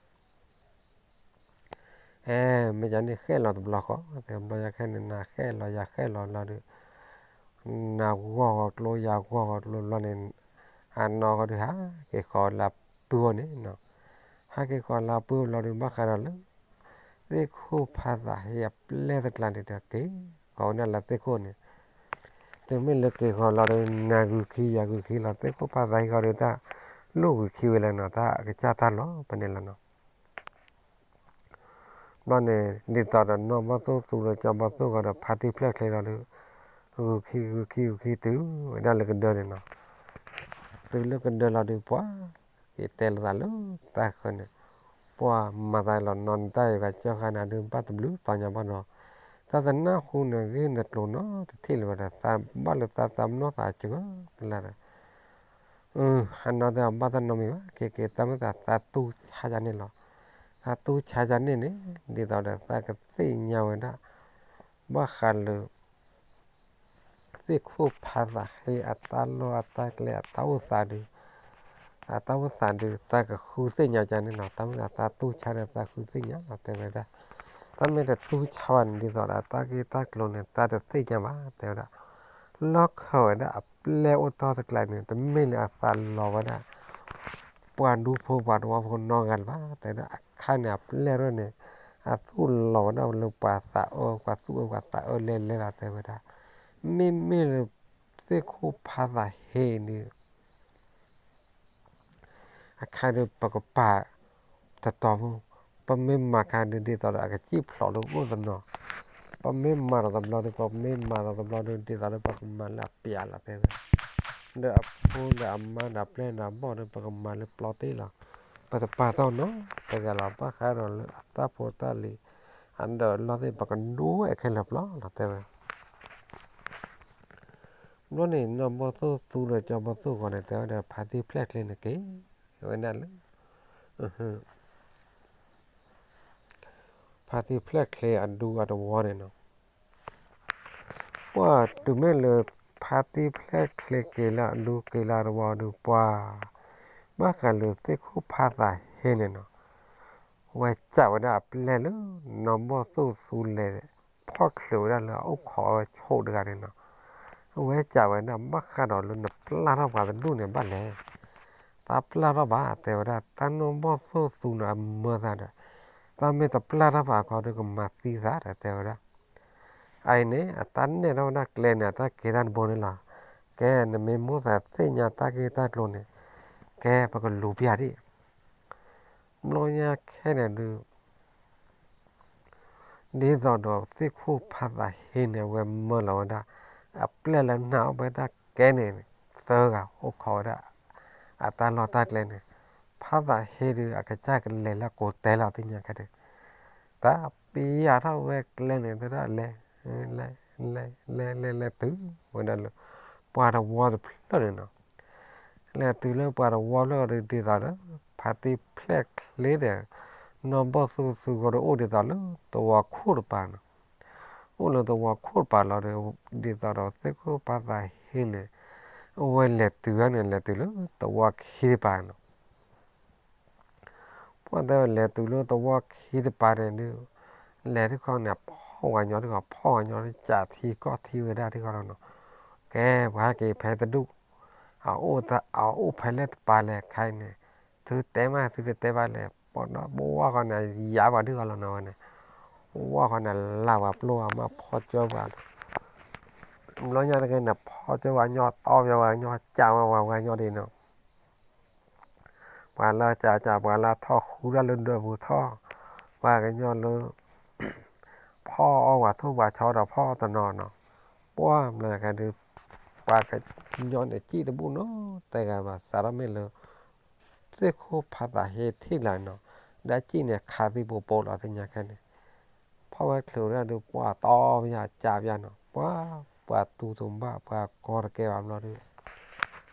အဲ မ့ၢ်ကန့ၣ်ဃဲလီၤတဘျီဃီ, တဲဘျီညါခဲန့ၣ် နဃဲလီၤယၤဃဲလီၤလီၤဒီး နဂီၢ်ဂီၤကျိယၤဂီၢ်ဂီၤကျိဘျီန့ၣ်, အနီၢ်ဂီၤဒုးဟးက့ၤဃီၤလၢပုၢ်အီၤန့ၣ်, ဟးက့ၤဃီၤလၢပုၢ်အီၤလီၤဒီး ဘၣ်ဃးဒီးလၢ သ့ၣ်ခိၣ်ဖးသးဟ့အပျဲၢ်တကျါန့ၣ်ဒီး က့ၤဃီၤဝဲဒၣ်လၢသ့ၣ်ခိၣ်န့ၣ်, တုၤမ့ၢ်လၢက့ၤဃီၤလီၤဒီး နဂုာ်ခံယၤဂုာ်ခံလီၤ သ့ၣ်ခိၣ်ဖးသးဟ့ဃီၤဒီး တၢ်လိၣ်ဂုာ်ခံဝဲလၢနီၤ တၢ်အကစၢ်တၢ်လီၤ ပန့ၣ်လီၤနီၤ. ဘျီန့ၣ် ဒ်သိးဒီးနီၢ်ဘီၣ်သိၣ်သူဒီး ကၠီဘီၣ်သိၣ်ဂီၤဒီး ဖါတံၢ်ဖျဲၣ်ချ့လီၤဒီး ဂုာ်ခံဂုာ်ခံဂုာ်ခံတုၤဝဲဒၣ်လၢကဒၢန့ၣ်နီၤ. တုၤလၢကဒၢလီၤဒီး ပှၤက့ၤတဲလိာ်သးလၢတၢ်ဃၢၤန့ၣ်, ပှၤမၤသးလီၤနီၤ နတၢ်အံၤဂၤကၢဃာ်နၤဒုး ဘၣ်တဘျုးသီညါဘၣ်နီၤ. တၢ်တနၢ်ဟူနဂ့ၢ်နကျိၤနီတထံၣ်လၢၤဝဲဒီး သးဘၣ်လၢသးသးမနီၢ်သးစှၤလၢၤဒီး ဟးနီၤတဲအီၤဘၣ်တၢ်နီတမံၤဘၣ်, က့ၤက့ၤတၢ်မ့ၢ်သးသးတူၢ်ဆါယၤန့ၣ်လီၤ. သးတူၢ်ဆါယၤန့ၣ်န့ၣ် ဒ်သိးဒီးသးကသ့ၣ်ညါဝဲဒၣ် ဘၣ်ဃးလၢ သ့ၣ်ခိၣ်ဖးသးဟ့အတၢ်လီၢ်အတၢ်ကျဲအတၢ်အိၣ်သးဒုး, အတၢ်အိၣ်သးဒုး သးကဃုသ့ၣ်ညါယၤန့ၣ်လီၤ. တၢ်မ့ၢ်သးသးတူၢ်ဆါဒီးသးဃုသ့ၣ်ညါလီၤ တဲဝဲဒၣ်. တၢ်မ့ၢ်တတူၢ်ဆါဘၣ်န့ၣ် ဒ်သိးဒီးတၢ်ဂ့ၢ်တၢ်ကျိၤန့ၣ် သးတသ့ၣ်ညါဘၣ် တဲဝဲဒၣ်. လီၢ်ခၢၣ်ဝဲဒၣ်အပျဲၢ်အိၣ်တီၢ်တကျါန့ၣ် တမ့ၢ်လၢအသးလီၤဝဲဒၣ် ပှၤဒူဖိပှၤတဝီဖိနီတဂၤလၢၤဘၣ် တဲဝဲဒၣ်. အခါန့ၣ်အပျဲၢ်ရၢၢ်န့ၣ် အသူၣ်လီၤဝဲဒၣ်လၢပှၤသးအၢ ပှၤသူၣ်အၢပှၤသးအၢလဲၤလဲၤလီၤ တဲဝဲဒၣ်. မ့မ့ၢ်လၢ သ့ၣ်ခိၣ်ဖးသးဟ့န့ၣ် အခါဒုး ပကပာ်တတီၤဖိ, ပမ့ၢ်မၤခါဒုး ဒ်သိးဒီးအကစံၣ်ဖျိးဒုးအိၣ်တနီၤ, ပမ့ၢ်မၤဒီးတဘျီဒုး ပမ့ၢ်မၤဒီးတဘျီဒုး ဒ်သိးဒီးပကမၤလၢအပျးလီၤ တဲဝဲ. ဒီးအဖိဒီးအမါဒီးအပျဲၢ်ဒီးအဘီၣ်ဒီး ပကမၤလၢပျီတ့ၢ်လီၤ. ပတပာ်တၢ်နီတဂၤလီၤ. ဘၣ်ဃးဒီးလၢအတၢ်ဖိတၢ်လံၤ အဒၢးလီၢ်သ့ၣ် ပကဒိဝဲခဲလၢာ်ပျီလီၤ တဲဝဲ. ဘျီန့ၣ် နီၢ်ဘီၣ်သိၣ်သူဒီးကၠီဘီၣ်သိၣ်ဂီၤန့ၣ် တဲဝဲဒီး ဖါတံၢ်ဖျဲၣ်ချ့န့ၣ်က့ၤဝဲဒၣ်လၢ ဖါတံၢ်ဖျဲၣ်ချ့အဒူအတဝီန့ၣ်နီၤ. ပှၤတုၤမ့ၢ်လၢ ဖါတံၢ်ဖျဲၣ်ချ့က့ၤလၢအဒူက့ၤလၢအတဝီဒုး ပှၤ ဘၣ်ဃးလၢသ့ၣ်ခိၣ်ဖါသးဟ့န့ၣ်နီၤ, ဝဲစံးဝဲဒၣ်အပျဲၢ်လၢ နီၢ်ဘီၣ်သိၣ်သူလဲၤ ဖီၣ်ချုးဝဲဒၣ်လၢအအိၣ်ခိးဝဲဆိးတဂၤန့ၣ်နီၤ, အဝဲစံးဝဲဒၣ် ဘၣ်ဃးဒီးလၢနပျၢ်ထီၣ်ပှၤတဒူၣ်န့ၣ်ဘၣ်လဲၣ်. တပျၢ်ထီၣ်ဘၣ် တဲဝဲဒၣ်, တၢ်နီၢ်ဘီၣ်သိၣ်သူန့ၣ်အမၢသးဒီး တၢ်မ့ၢ်တပျၢ်ထီၣ်ဘၣ်အခီဒီးကမၤသံသးဒီး တဲဝဲဒၣ်. အအံၤန့ၣ် အတၢ်နဲၣ်ထီၣ်ဝဲဒၣ်ကျဲန့ၣ် အတၢ်ကဲတၢ်တဘိန့ၣ်လီၤ. ကဲ နမ့ၢ်မိၣ်သးသ့ၣ်ညါတၢ်ဂ့ၢ်တၢ်ကျိၤန့ၣ် ကဲ ပကလူၤပျၢ်ဒံး. ဘျီညါခဲန့ၣ်ဒုး ဒ်သိးဒီးသ့ၣ်ခိၣ်ဖါသးဟ့န့ၣ် အဝဲမၢလီၤဝဲဒၣ် အပျဲၢ်လၢနာ်အီၣ်ဝဲဒၣ်ကဲန့ၣ် သၢဂၤအိၣ်ခိးဝဲဒၣ် အတၢ်လီၢ်တၢ်ကျဲန့ၣ်, ဖါသးဟ့ဒုး အကစၢ်ကလဲၤလၢကိးတဲလီၤသ့ၣ်ညါခဲဒုး, တၢ်ပျၢ်ထီၣ်ဝဲကျဲန့ၣ် သဒၣ်လဲၤ လဲၤ လဲၤ လဲၤ လဲၤ လဲၤတုၤဝဲဒၣ်လၢ ပှၤတဝီတဖျၢၣ်န့ၣ်နီၤ. လဲၤတုၤလၢပှၤတဝီဖျၢၣ်ဒီး ဒ်သိးဒီး ဖါတံၢ်ဖျဲၣ်ချ့ဒီး နီၢ်ဘီၣ်သိၣ်သူဃီဒီး အိၣ်ဒ်သိးလၢသဝီခိၣ်တပၤနီၤ. အိၣ်လၢသဝီခိၣ်တပၤလီၤဒီး ဒ်သိးဒီးသ့ၣ်ခိၣ်ဖါသးဟ့န့ၣ် အဝဲလဲၤတုၤန့ၣ် လဲၤတုၤလၢသဝီခံတပၤနီၤ. ပှၤတဲဝဲလဲၤတုၤလၢသဝီခံတပၤန့ၣ်ဒုး လဲၤထံဃီန့ၣ် ဖီၣ်ဝဲညီထံဃီ ဖီၣ်ဝဲညီထံ ကးထံကီၢ်ထံဝဲဒၣ်ထံဃီလီၤနီၤ. ကဲ ပှၤဟဲက့ၤဖဲတဒူၣ် အအိၣ်ဖဲလဲၣ်တပၤလဲၣ် ခဲအံၤန့ၣ် သုတဲမး သုတတဲဘၣ်လဲၣ် ပှၤဒီးပဝၢ်ဃီန့ၣ် ယၤပှၤထံဃီလီၤနီၤဝဲန့ၣ်, ဝၢ်ဃီန့ၣ် လၢ်ပှၤပျိၢ်အမၢ်ဖီၣ်ကၠီပှၤ ဘျီညါတက့ၢ်န့ၣ် ဖီၣ်ကၠီပှၤကညီတီပှၤကညီ ကးဝဲပှၤကညီဒ်နီၤ. ပှၤလၢကးကး ပှၤလၢထီၣ်ဃူတၢ်လၢဒၢးပူၤထီၣ် ပှၤကညီလၢ ဖီၣ်အီၣ်ပှၤထိၣ်ပှၤဆီဒီးဖီၣ်အီၣ်တနီၤနီၤ. ပှၢ်မနုၤကဲဒုး ပှၤကညီန့ၣ် စံၣ်တဘူၣ်နီတဂၤဘၣ် စးထီၣ်မ့ၢ်လၢ သ့ၣ်ခိၣ်ဖးသးဟ့ထံၣ်လၢနီၤ ဒီးစံၣ်န့ၣ်ခးသံပိာ်ပိာ်လီၤသ့ၣ်ညါခဲန့ၣ် ဖီၣ်ဝဲချုးဝဲဒၣ်ဒီး ပှၤတီပယီၤကးပယီၤနီၤ ပှၤ ပှၤတူၢ်တဘၣ် ပှၤကီတကဲဘၣ်ဘျီဒီး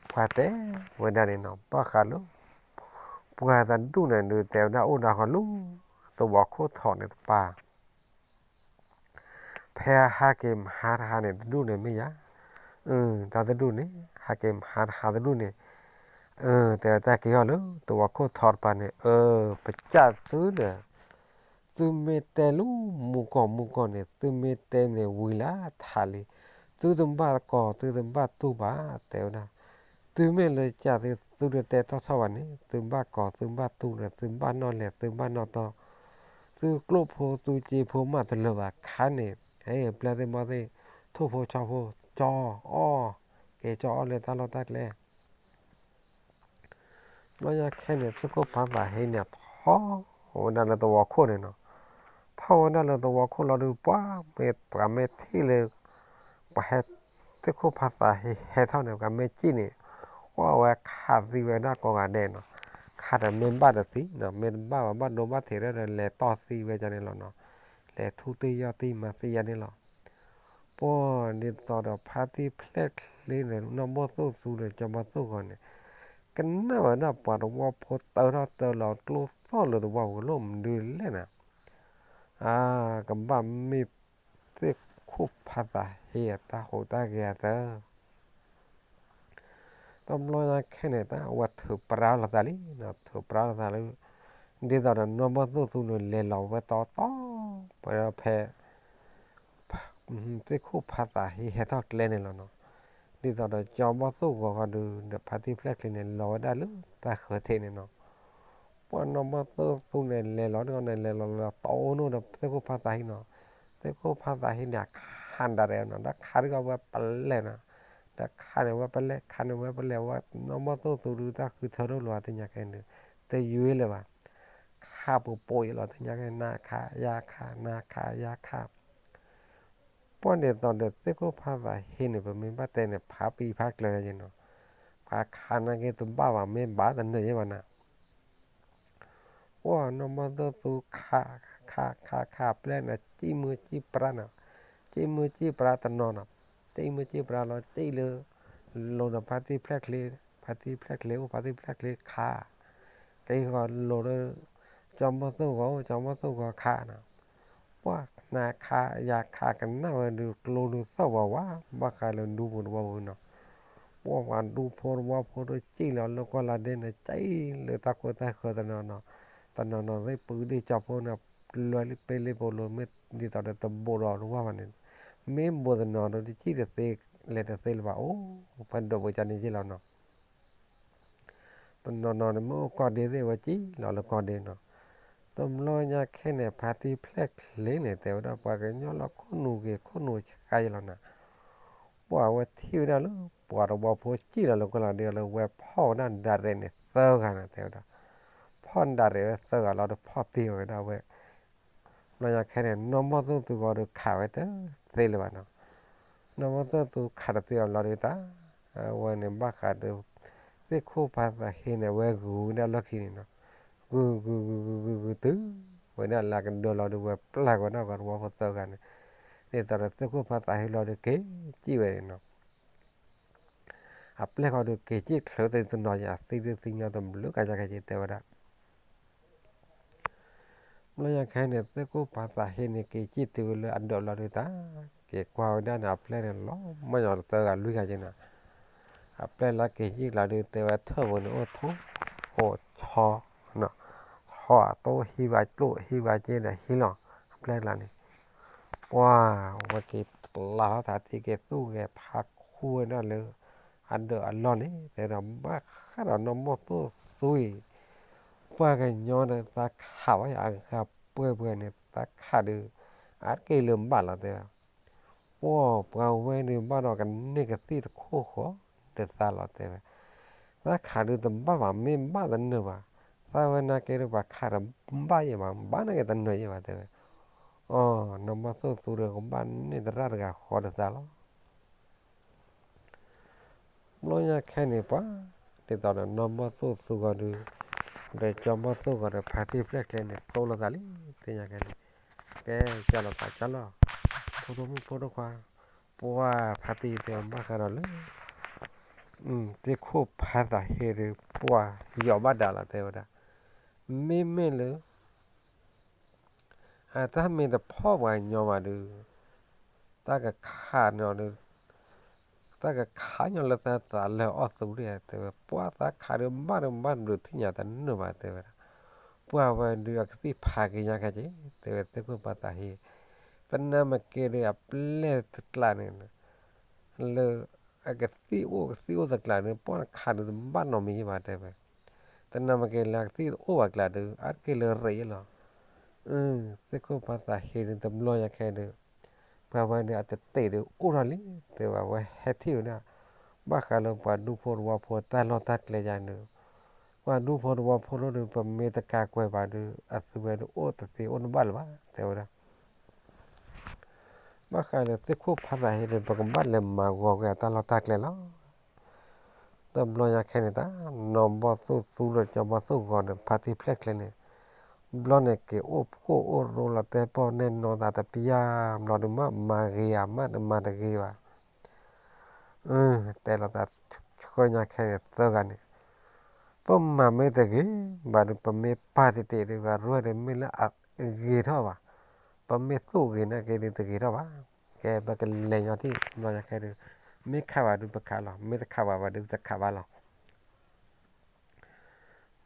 ပှၤတဲဝဲဒၣ်န့ၣ်နီၤ ဘၣ်ဃးလၢ ပှၤတဒူၣ်န့ၣ်ဒုး တဲဝဲဒၣ်အိၣ်ဒၣ်ဃီလၢ သဝီခိၣ်ထီၣ်န့ၣ်တပၤ ဖဲဟးက့ၤမဟါတဟါန့ၣ် တဒူၣ်န့ၣ်မ့ၢ်ယၤ, တၢ်တဒူၣ်န့ၣ် ဟးက့ၤမဟါတဟါတဒူၣ်န့ၣ် တဲဝဲတၢ်က့ၤအီၤလၢ သဝီခိၣ်ထီၣ်တပၤန့ၣ် အၢ ပစၢ်သုဒီး သုမ့ၢ်တဲလၢမူကီၢ်မူကီၢ်န့ၣ် သုမ့ၢ်တဲန့ၣ်ဝံၤလၢထးလံ, သုတဘၣ်ကီၢ် သုတဘၣ်တူၢ်ဘၣ် တဲဝဲဒၣ်, သုမ့ၢ်လၢကၢ်သု သုတတဲထီၣ်ထီၣ်ဘၣ်န့ၣ် သုဘၣ်ကီၢ် သုဘၣ်တူၢ်ဒီး သုဘၣ်နီၣ်လဲၢ် သုဘၣ်နီၣ်တီၢ်, သုကျိၣ်ဖိသုစ့ဖိမးတလၢာ်ဘၣ်ခါန့ၣ်, ဟဲပျဲၢ်သ့ၣ်မီၢ်သ့ၣ် ထိၣ်ဖိဆီဖိ ကၠီအီၣ်, ကဲကၠီအီၣ်လၢတၢ်လီၢ်တၢ်ကျဲ ဘျီညါခဲန့ၣ် သ့ၣ်ခိၣ်ဖးသးဟ့န့ၣ် ထီၣ်ဝဲဒၣ်လၢသဝီခိၣ်န့ၣ်နီၤ, ထီၣ်ဝဲဒၣ်လၢသဝီခိၣ်လီၤဒီး ပှၤမ့ၢ်ပှၤမ့ၢ်ထံၣ်လၢ ပှၤဟဲ သ့ၣ်ခိၣ်ဖးသးဟ့ဟဲထီၣ်န့ၣ် ပှၤမ့ၢ်စံၣ်န့ၣ် ကွၢ်ဝဲခးသံဝဲဒၣ်ကိးဂၤဒဲးနီၤ, ခးဒီးမ့ၢ်ဘၣ်တသံနီၤ မ့ၢ်တဘၣ်ဘၣ်ဘၣ်ဒိဘၣ်ထံးဒီး လဲၤတီၢ်သံဝဲဒၣ်န့ၣ်လီၤနီၤ, လဲၤထူသံယီၢ်သံမၤသံယါန့ၣ်လီၤ. ပှၤဒ်သိးဒီးဖါတံၢ်ဖျဲၣ်ချ့န့ၣ် နီၢ်ဘီၣ်သိၣ်သူဒီးကၠီဘီၣ်သိၣ်ဂီၤန့ၣ် ကနၣ်ဝဲဒၣ်ပှၤတဝီဖိတၢထီၣ်တၢလီၤကျိသီၣ်လၢသဝီပူၤကလိၣ်မနုၤလဲၣ်နီၤ, အါ ကဘၣ်မ့ၢ်သ့ၣ်ခိၣ်ဖးသးဟ့အတၢ်ဟူးတၢ်ဂဲၤအသၢ တဘျီညါခဲန့ၣ် တၢ်အဝဲထုးပြါလိာ်သးလံ, ထုးပြါလိာ်သးလၢ ဒ်သိးဒီးနီၢ်ဘီၣ်သိၣ်သူန့ၣ် လဲၤလီၤဝဲတီတီ ပဝဲဒၣ်ဖဲ သ့ၣ်ခိၣ်ဖးသးဟ့ဟဲထီၣ်ကျဲန့ၣ်လီၤနီၤ, ဒ်သိးဒီးကၠီဘီၣ်သိၣ်ဂီၤဃီဒုး ဒီးဖါတံၢ်ဖျဲၣ်ချ့န့ၣ် လီၤဝဲဒၣ်လၢတၢ်ဃၢၤထံးန့ၣ်နီၤ ပှၤနီၢ်ဘီၣ်သိၣ်သူန့ၣ် လဲၤလီၤဒ်န့ၣ် လဲၤလီၤလီၤတီအိၣ်နီၣ်ဒီးသ့ၣ်ခိၣ်ဖးသးဟ့နီၤ, သ့ၣ်ခိၣ်ဖးသးဟ့န့ၣ် အခးဒၣ်ရဲၣ်နီၤ ဒီးခးဒ်ဝဲပလဲၣ်နီၤ, ဒီးခးန့ၣ်ဝဲပလဲၣ် ခးန့ၣ်ဝဲပလဲၣ်ဝဲ နီၢ်ဘီၣ်သိၣ်သူဒုးတၢ်ဃုထၢထီၣ်လီၤသ့ၣ်ညါခဲန့ၣ် တယုၢ်လၢၤဘၣ်, ခးပူၤပိာ်အံၤလီၤသ့ၣ်ညါခဲ နၤခးယၤခး နၤခးယၤခး ပှၤဒ်သိးဒီးသ့ၣ်ခိၣ်ဖးသးဟ့န့ၣ် ပမ့ၢ်ဘၣ်တဲန့ၣ် ဖးပံဖးကျၢၤယဲနီၤ, ပှၤခးနာ်က့တဘၣ်ဘၣ် မ့ၢ်ဘၣ်တနၢၤယဲဘၣ်နၤ, ပှၤနီၢ်ဘီၣ်သိၣ်သူခး ခး ခး ခးပျဲၢ်န့ၣ် စံၣ်မုၢ်စံၣ်ပြါနီၤ, စံၣ်မုၢ်စံၣ်ပြါတနီၤနီၤ, စံၣ်မုၢ်စံၣ်ပြါလီၤ စံၣ်လၢ လိၤဒီးဖါတံၢ်ဖျဲၣ်ချ့, ဖါတံၢ်ဖျဲၣ်ချ့အိၣ် ဖါတံၢ်ဖျဲၣ်ချ့ခး, ကဲဃီလိၤလၢ ကၠီဘီၣ်သိၣ်ဂီၤ ကၠီဘီၣ်သိၣ်ဂီၤခးနီၤ, ပှၢ်နၤခးယၤခးကနၣ်ဝဲဒုး ကျိဒုးသီၣ်ဝးဝး ဘၣ်ဃးလၢဒူဖိတဝီဖိနီၤ. ပှၢ်ပှၤဒူဖိတဝီဖိဒုးစံၣ်လီၤလၢကီၢ်လါဒဲန့ၣ် စံၣ်လၢတၢ်ခိၣ်တၢ်ဃၢၤတနီၤနီၤ, တနီၤနီၤသ့ၣ်ပုၢ်ဒ့ၣ်ကၠီဖိန့ၣ် လွဲလံပ့လ့ပိလိၤ မ့ၢ်ဒ်သိးဒီးတဘိးဒီးတဝၢ်ဘၣ်န့ၣ်, မ့ၢ်ဘိးတနီၤဒီးတစံၣ်တသ့ လဲၤတသ့လၢၤဘၣ် အိၣ်ဖဲဒိးပကၠီန့ၣ်ယ့ၢ်လီၤနီၤ. တနီၤနီၤန့ၣ် မ့ၢ်အိၣ်ကီၢ်ဒ့သ့ၣ်ဝဲစံၣ်လီၤလၢကီၢ်ဒ့နီၤ. တဘျီညါခဲန့ၣ် ဖါတံၢ်ဖျဲၣ်ချ့န့ၣ် တဲဝဲဒၣ် ပှၤကညီလီၤခိၣ်နူာ်ဂ့ၤခိၣ်နူာ်ဆှါယ့ၢ်လီၤနီၤ. ပှၢ်ဝဲထံၣ်ဝဲဒၣ်လၢ ပှၤတဝီဖိစံၣ်လီၤလၢကီၢ်လါဒဲလၢ ဝဲဖီၣ်ဝဲဒၣ်ဒၣ်ရဲၣ်န့ၣ်သၢဂၤန့ၣ် တဲဝဲဒၣ်, ဖီၣ်ဒၣ်ရဲၣ်ဝဲသၢဂၤလီၤဒီးဖီၣ်တ့ၢ်ဝဲဒၣ်ဝဲ ဘျီညါခဲန့ၣ် နီၢ်မီၢ်သိၣ်သူဂီၤဒီးခးဝဲတသ့လၢၤဘၣ်နီၤ. နီၢ်မီၢ်သိၣ်သူခးတသ့အီၤလီၤဒီးတၢ်, အဝဲန့ၣ်ဘၣ်ဃးဒီး သ့ၣ်ခိၣ်ဖါသးဟ့န့ၣ် အဝဲဂုာ်ဝဲဒၣ်လီၢ်ခံန့ၣ်နီၤ. ဂုာ်ဂုာ်ဂုာ်ဂုာ်ဂုာ်ဂုာ်တုၤ ဝဲဒၣ်လၢကဒၢလီၤဒီး ဝဲပျၢ်ကွံာ်ဒၣ်ပှၤတဝီဖိသၢဂၤန့ၣ်, ဒ်သိးဒီးသ့ၣ်ခိၣ်ဖါသးဟ့လီၤဒီးက့ၤစံၣ်ဝဲန့ၣ်နီၤ. အပျဲၢ်ဃီဒီးက့ၤစံၣ်ချုးသ့ၣ်တနီၤယၤ သံဒုးသံညီတဘျုးကယၤခဲက့ၤတဲဝဲဒၣ် ဘျီညါခဲန့ၣ် သ့ၣ်ခိၣ်ဖါသးဟ့န့ၣ် က့ၤစံၣ်တုၤဝဲလၢအဒၢးလီၤဒုးတၢ်, က့ၤကွၢ်ဝဲဒၣ်န့ၣ် အပျဲၢ်န့ၣ် လီၤမၢ်ညီၤတသၢဂၤလွံၢ်ဂၤက့ၤနီၤ. အပျဲၢ်လၢက့ၤစံၣ်ကျါဒုး တဲဝဲထၢၣ်ပူၤန့ၣ် အိၣ်ထိၣ်အိၣ်ဆီ, ဆီအသိဟံးဝဲကျိၣ်ဟံးဝဲက့ဒီးဟံးလီၤ အပျဲၢ်ကျါန့ၣ် ပှၢ်ဝဲက့ၤပျၢ်ထီၣ်သးထံက့ၤသူၣ်ဂဲၤဖးခူဝဲဒၣ်လၢ အဒၢးအလီၢ်န့ၣ် တဲဝဲဒၣ်ဘၣ်ဃးဒီးနီၢ်မီၢ်သိၣ်သူအံၤ, ပှၢ်ကညီန့ၣ် သးခးဝဲယၤအဂၤပှဲၤပှဲၤန့ၣ် သးခးဒုး အါတက့ၢ်လၢၤဘၣ်လီၤတဲဝဲ ပှၢ်ပှၤဝဲဒုးဘၣ်ဒီးကန့ၢ်ကသံၣ်တခိၣ်ဃီ ဒီးသးလီၤတဲဝဲ, သးခးဒုးတဘၣ်ဘၣ် မ့ၢ်ဘၣ်တနၢၤဘၣ်, သးဝဲနာ်က့ဒီးပှၤခးတဘၣ်ယဲၢ်ဘၣ် ဘၣ်နာ်က့တနၢၤယဲၢ်ဘၣ်တဲဝဲ, အီ နီၢ်မီၢ်သိၣ်သူဒီးကဘၣ်န့ၢ်သရၣ်တဂၤဃီဒီးသးလီၤ. ဘျီညါခဲန့ၣ်ပှၤ, ဒ်သိးဒီးနီၢ်မီၢ်သိၣ်သူဂီၤဒီး, ဒီးကၠီမီၢ်သိၣ်ဂီၤဒီး ဖါတံၢ်ဖျဲၣ်ချ့န့ၣ် တိၢ်လိာ်သးလံ, သ့ၣ်ညါခဲန့ၣ်, ကဲကၢ်လိာ်သးကၢ်လီၤ, ဖိဒိၣ်မုၣ်ဖိဒိၣ်ခွါ, ပှၢ်ဖါတံၢ်တဲဘၣ်ဃးဒီးလၢ သ့ၣ်ခိၣ်ဖါသးဟ့ဒီး ပှၢ်ယီၤဘၣ်ဒၣ်လီၤတဲဝဲဒၣ်, မ့မ့ၢ်လၢ အတၢ်မ့ၢ်တဖီၣ်ပှၤကညီဘၣ်ဒီး, တၢ်ကခးန့ၣ်ဒီး, တၢ်ကခးညီလၢသးသးလၢအီၣ်သူဒၣ်တဲဝဲ, ပှၢ်သးခးဒီးဘၣ်ဒီးဘၣ်ဘျုးထံၣ်ညါတနၢၤဘၣ်တဲဝဲဒၣ်, ပှၢ်ဝဲဒုးအကသံၣ်ဖးက့ၤညါခဲက့ၤ တဲဝဲသ့ၣ်ခိၣ်ဖါသးဟ့, သနာ်မ့ၢ်က့ၤဒီးအပျဲၢ်တကျါန့ၣ် လၢအကသံၣ်အိၣ်ကသံၣ်အိၣ်သကျါန့ၣ် ပှၢ်ခးဒုးတဘၣ်နီတမံၤယဲၢ်ဘၣ်တဲဝဲ, သနာ်မ့ၢ်က့ၤလၢအကသံၣ်တအိၣ်ဘၣ်ကျါဒီး အါတက့ၢ်လၢရ့းယဲၢ်လီၤ. သ့ၣ်ခိၣ်ဖါသးဟ့ဒီးတဘျီညါခဲဒီး, ပှၤဝဲန့ၣ်အတတဲာ်ဒီးအိၣ်ထီၣ်လံ, တဲဝဲဝဲဟဲထံၣ်ဝဲဒၣ်, ဘၣ်ဃးလၢပှၤဒူဖိတဝီဖိတၢ်လီၢ်တၢ်ကျဲယါန့ၣ်, ပှၤဒူဖိတဝီဖိလီၤဒီး ပမ့ၢ်တကးကွဲးဘၣ်ဒီး အသုဝဲဒုးအိၣ်တသ့အိၣ်တဘၣ်လၢၤဘၣ် တဲဝဲဒၣ် ဘၣ်ဃးလၢသ့ၣ်ခိၣ်ဖါသးဟ့ဒီး ပကဘၣ်လဲၤမၤဂီၤကွံာ်အတၢ်လီၢ်တၢ်ကျဲလီၤ. တဘျီညါခဲန့ၣ်တၢ်, နီၢ်ဘီၣ်သိၣ်သူဒီးကၠီဘီၣ်သိၣ်ဂီၤဒီး ဖါတံၢ်ဖျဲၣ်ချ့န့ၣ်, ဘျီန့ၣ်က့ၤအိၣ်ဖှိၣ်အိၣ်ရိလီၤတဲ ပီၣ်နဲၣ်နီၢ်သးတပျၢ်ဘျီဒီး မ့ၢ်မၤဂ့ၤဧါ မ့ၢ်တမၤတဂ့ၤဘၣ် တဲလိာ်သးဆှၢညါခဲန့ၣ်သၢဂၤန့ၣ်, ပမၤမ့ၢ်တဂ့ၤဘၣ်ဒီး ပမ့ၢ်ပာ်တ့ၢ်တ့ၢ်ဒီး ပှၤရဲၣ်ဒီးမ့ၢ်လၢအဂ့ၤထီၣ်ဘၣ်, ပမ့ၢ်သိၣ်ဂ့ၤနာ်က့ဒီးတဂ့ၤထီၣ်ဘၣ်, ကဲပကလဲၤညီထံၣ် ဘျီညါခဲဒီး, မ့ၢ်ခးဘၣ်ဒီးပခးလီၤ, မ့ၢ်တခးဘၣ်ဘၣ်ဒီးပတခးဘၣ်လီၤ.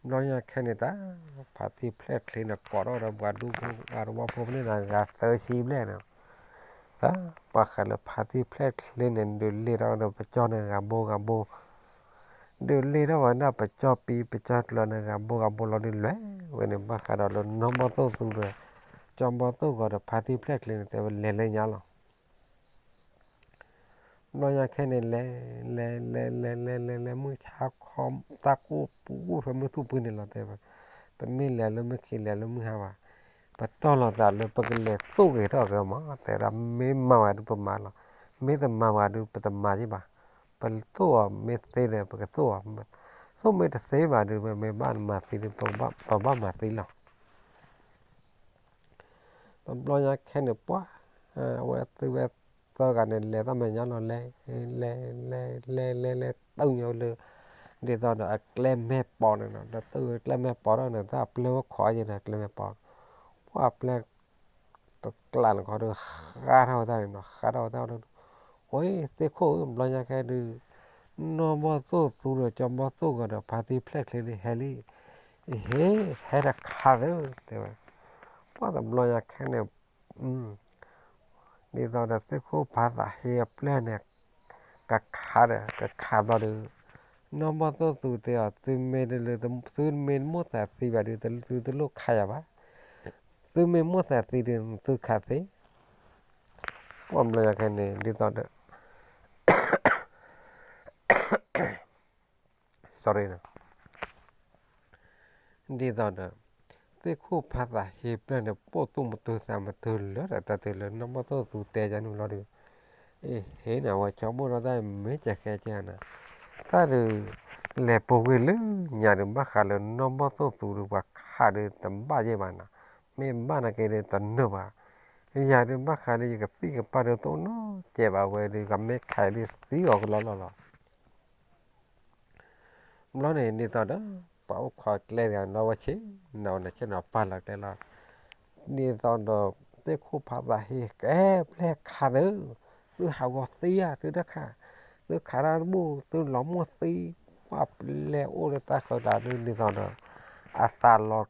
ဘျီညါခဲန့ၣ်တၢ်, ဖါတံၢ်ဖျဲၣ်ချ့န့ၣ် ကိးထီၣ်ဒီးပှၤဒူဖိပှၤတဝီဖိန့ၣ် ဂၤသၢဆံဘျဲၣ်န့ၣ်, တၢ်ပှၤဃးလၢဖါတံၢ်ဖျဲၣ်ချ့န့ၣ် ဒုးလ့ၣ်ထီၣ်ဒီးပကၠီန့ၣ်ဂၤဘိဂၤဘိ, ဒုးလ့ၣ်ထီၣ်ဝဲဒၣ်ပကၠီပံၤပကၠီကျၢၤန့ၣ်ဂၤဘိဂၤဘိလီၤဒုးလဲၤဝဲန့ၣ် ဘၣ်ဃးဒီးလၢနီၢ်ဘီၣ်သိၣ်သူဒီး ကၠီဘီၣ်သိၣ်ဂီၤဒီးဖါတံၢ်ဖျဲၣ်ချ့န့ၣ် တဲဝဲလဲၤလၢညါလီၤ. ဘျီညါခဲန့ၣ် လဲၤ လဲၤ လဲၤ လဲၤ လဲၤ လဲၤ လဲၤ မုၢ်ဆါခီ တၢ်ကိၢ်ပူၤဖဲမုၢ်ထူၣ်ပူၤန့ၣ်လီၤတဲဝဲ, တမ့ၢ်လဲၤလၢမုၢ်ခံ လဲၤလၢမုၢ်ဟါဘၣ်, ပတီၢ်လိာ်သးလၢပကလဲၤသိၣ်ဂ့ၤထီၣ်က့ၤမး တဲဝဲဒၣ်, မ့ၢ်မၤဝဲဒုးပမၤလီၤ, မ့ၢ်တမၤဝဲဒုးပတမၤယဲၢ်ဘၣ်, ပသိၣ်အီၤမ့ၢ်သ့ဒီးပကသိၣ်အီၤ, သိၣ်မ့ၢ်တသ့ဘၣ်ဒုး ပမ့ၢ်ဘၣ်မၤသံဒုး ပဘၣ်မၤသံလီၤ. တဘျီညါခဲန့ၣ်ပှၢ်, အဝဲသုဝဲသၢဂၤန့ၣ် လဲၤတၢ်မဲာ်ညါလီၤ လဲၤ လဲၤ လဲၤ လဲၤ လဲၤ လဲၤ တုၤညီလၢ ဒ်သိးဒီးအကျဲမဲာ်ပီၤန့ၣ်နီၤ, ဒီးတုၤကျဲမဲာ်ပီၤထီၣ်န့ၣ် တၢ်အပျဲၢ်အိၣ်ခိးယဲၢ်န့ၣ် ကျဲမဲာ်ပီၤ, ပှၢ်အပျဲၢ် တကျးန့ၣ်ခီဒီး ဃါထီၣ်ဝဲတၢ်န့ၣ်နီၤ, ဃါထီၣ်ဝဲတၢ်ဒီး, ဝဲသ့ၣ်ခိၣ်ဧၢ ဘျီညါခဲဒီး နီၢ်ဘီၣ်သိၣ်သူဒီးကၠီဘီၣ်သိၣ်ဂီၤဒီး ဖါတံၢ်ဖျဲၣ်ချ့န့ၣ် ဟဲလံ, ဟ့ ဟဲတခါသၢ တဲဝဲ, ပှၢ်တဘျီညါခဲန့ၣ် ဒ်သိးဒီးသ့ၣ်ခိၣ်ဖါသးဟ့အပျဲၢ်န့ၣ် ကခးဒီး ကခးဘျီဒီး နီၢ်ဘီၣ်သိၣ်သူတဲအီၤ သုမ့ၢ်တလၢ သုမ့ၢ်တမိၣ်သးသံဘၣ်ဒီး သုတလိၣ်ခးယၤဘၣ်, သုမ့ၢ်မိၣ်သးသံဒီး သုခးသ့, ပှၢ်ဘျီညါခဲန့ၣ် ဒ်သိးဒီး sorry နီၤ ဒ်သိးဒီး သ့ၣ်ခိၣ်ဖါသးဟ့ပျဲၢ်န့ၣ် ပိာ်သူၣ်မတူၤသးမတူၤလၢာ်ဒီး တၢ်တုၤလၢနီၢ်ဘီၣ်သိၣ်သူတဲယါန့ၣ်လီၤဒီး, အ့ ဟ့န့ၣ် အဝဲကၠီဘီၣ်သိၣ်တၢ်မ့ၢ်ကဲခဲကဲနၤ, တၢ်ဒီး လဲၤပူၤကွံာ်လၢညါဒီး ဘၣ်ဃးလၢနီၢ်ဘီၣ်သိၣ်သူဒီး ပှၤခးဒီးတဘၣ်ယဲၢ်ဘၣ်နၤ, မ့ၢ်ဘၣ်နာ်က့ဒီးတနၢၤဘၣ်, ယၤဒီးဘၣ်ဃးဒီးယကသံၣ်ကပၢ်ဒီးတအိၣ်နီတစဲးဘၣ်ဝဲဒီး ကမ့ၢ်ခးအံၤဒီးသံအီၤကလီလီၤလီၤ ဘျီန့ၣ် ဒ်သိးဒီး ပှၤအိၣ်ခိးကျဲတဂၤနီၣ်ဝဲဆ့ၣ်နီၤန့ၣ် ဆ့ၣ်နီၤပာ်လီၤကျဲလီၤ, ဒ်သိးဒီး သ့ၣ်ခိၣ်ဖါသးဟ့ကဲပျဲၢ်ခးသၢ, သုဟးဂီၤသံဧါ သုတခါ, သုခးတၢ်တဘူၣ် သုလီၤမိၢ်သံ, ပှၢ်ပျဲၢ်အိၣ်လၢတၢ်ဃၢၤတၢ်ဒုး ဒ်သိးဒီး အသးလီၤကျီၢ်ဒီးသ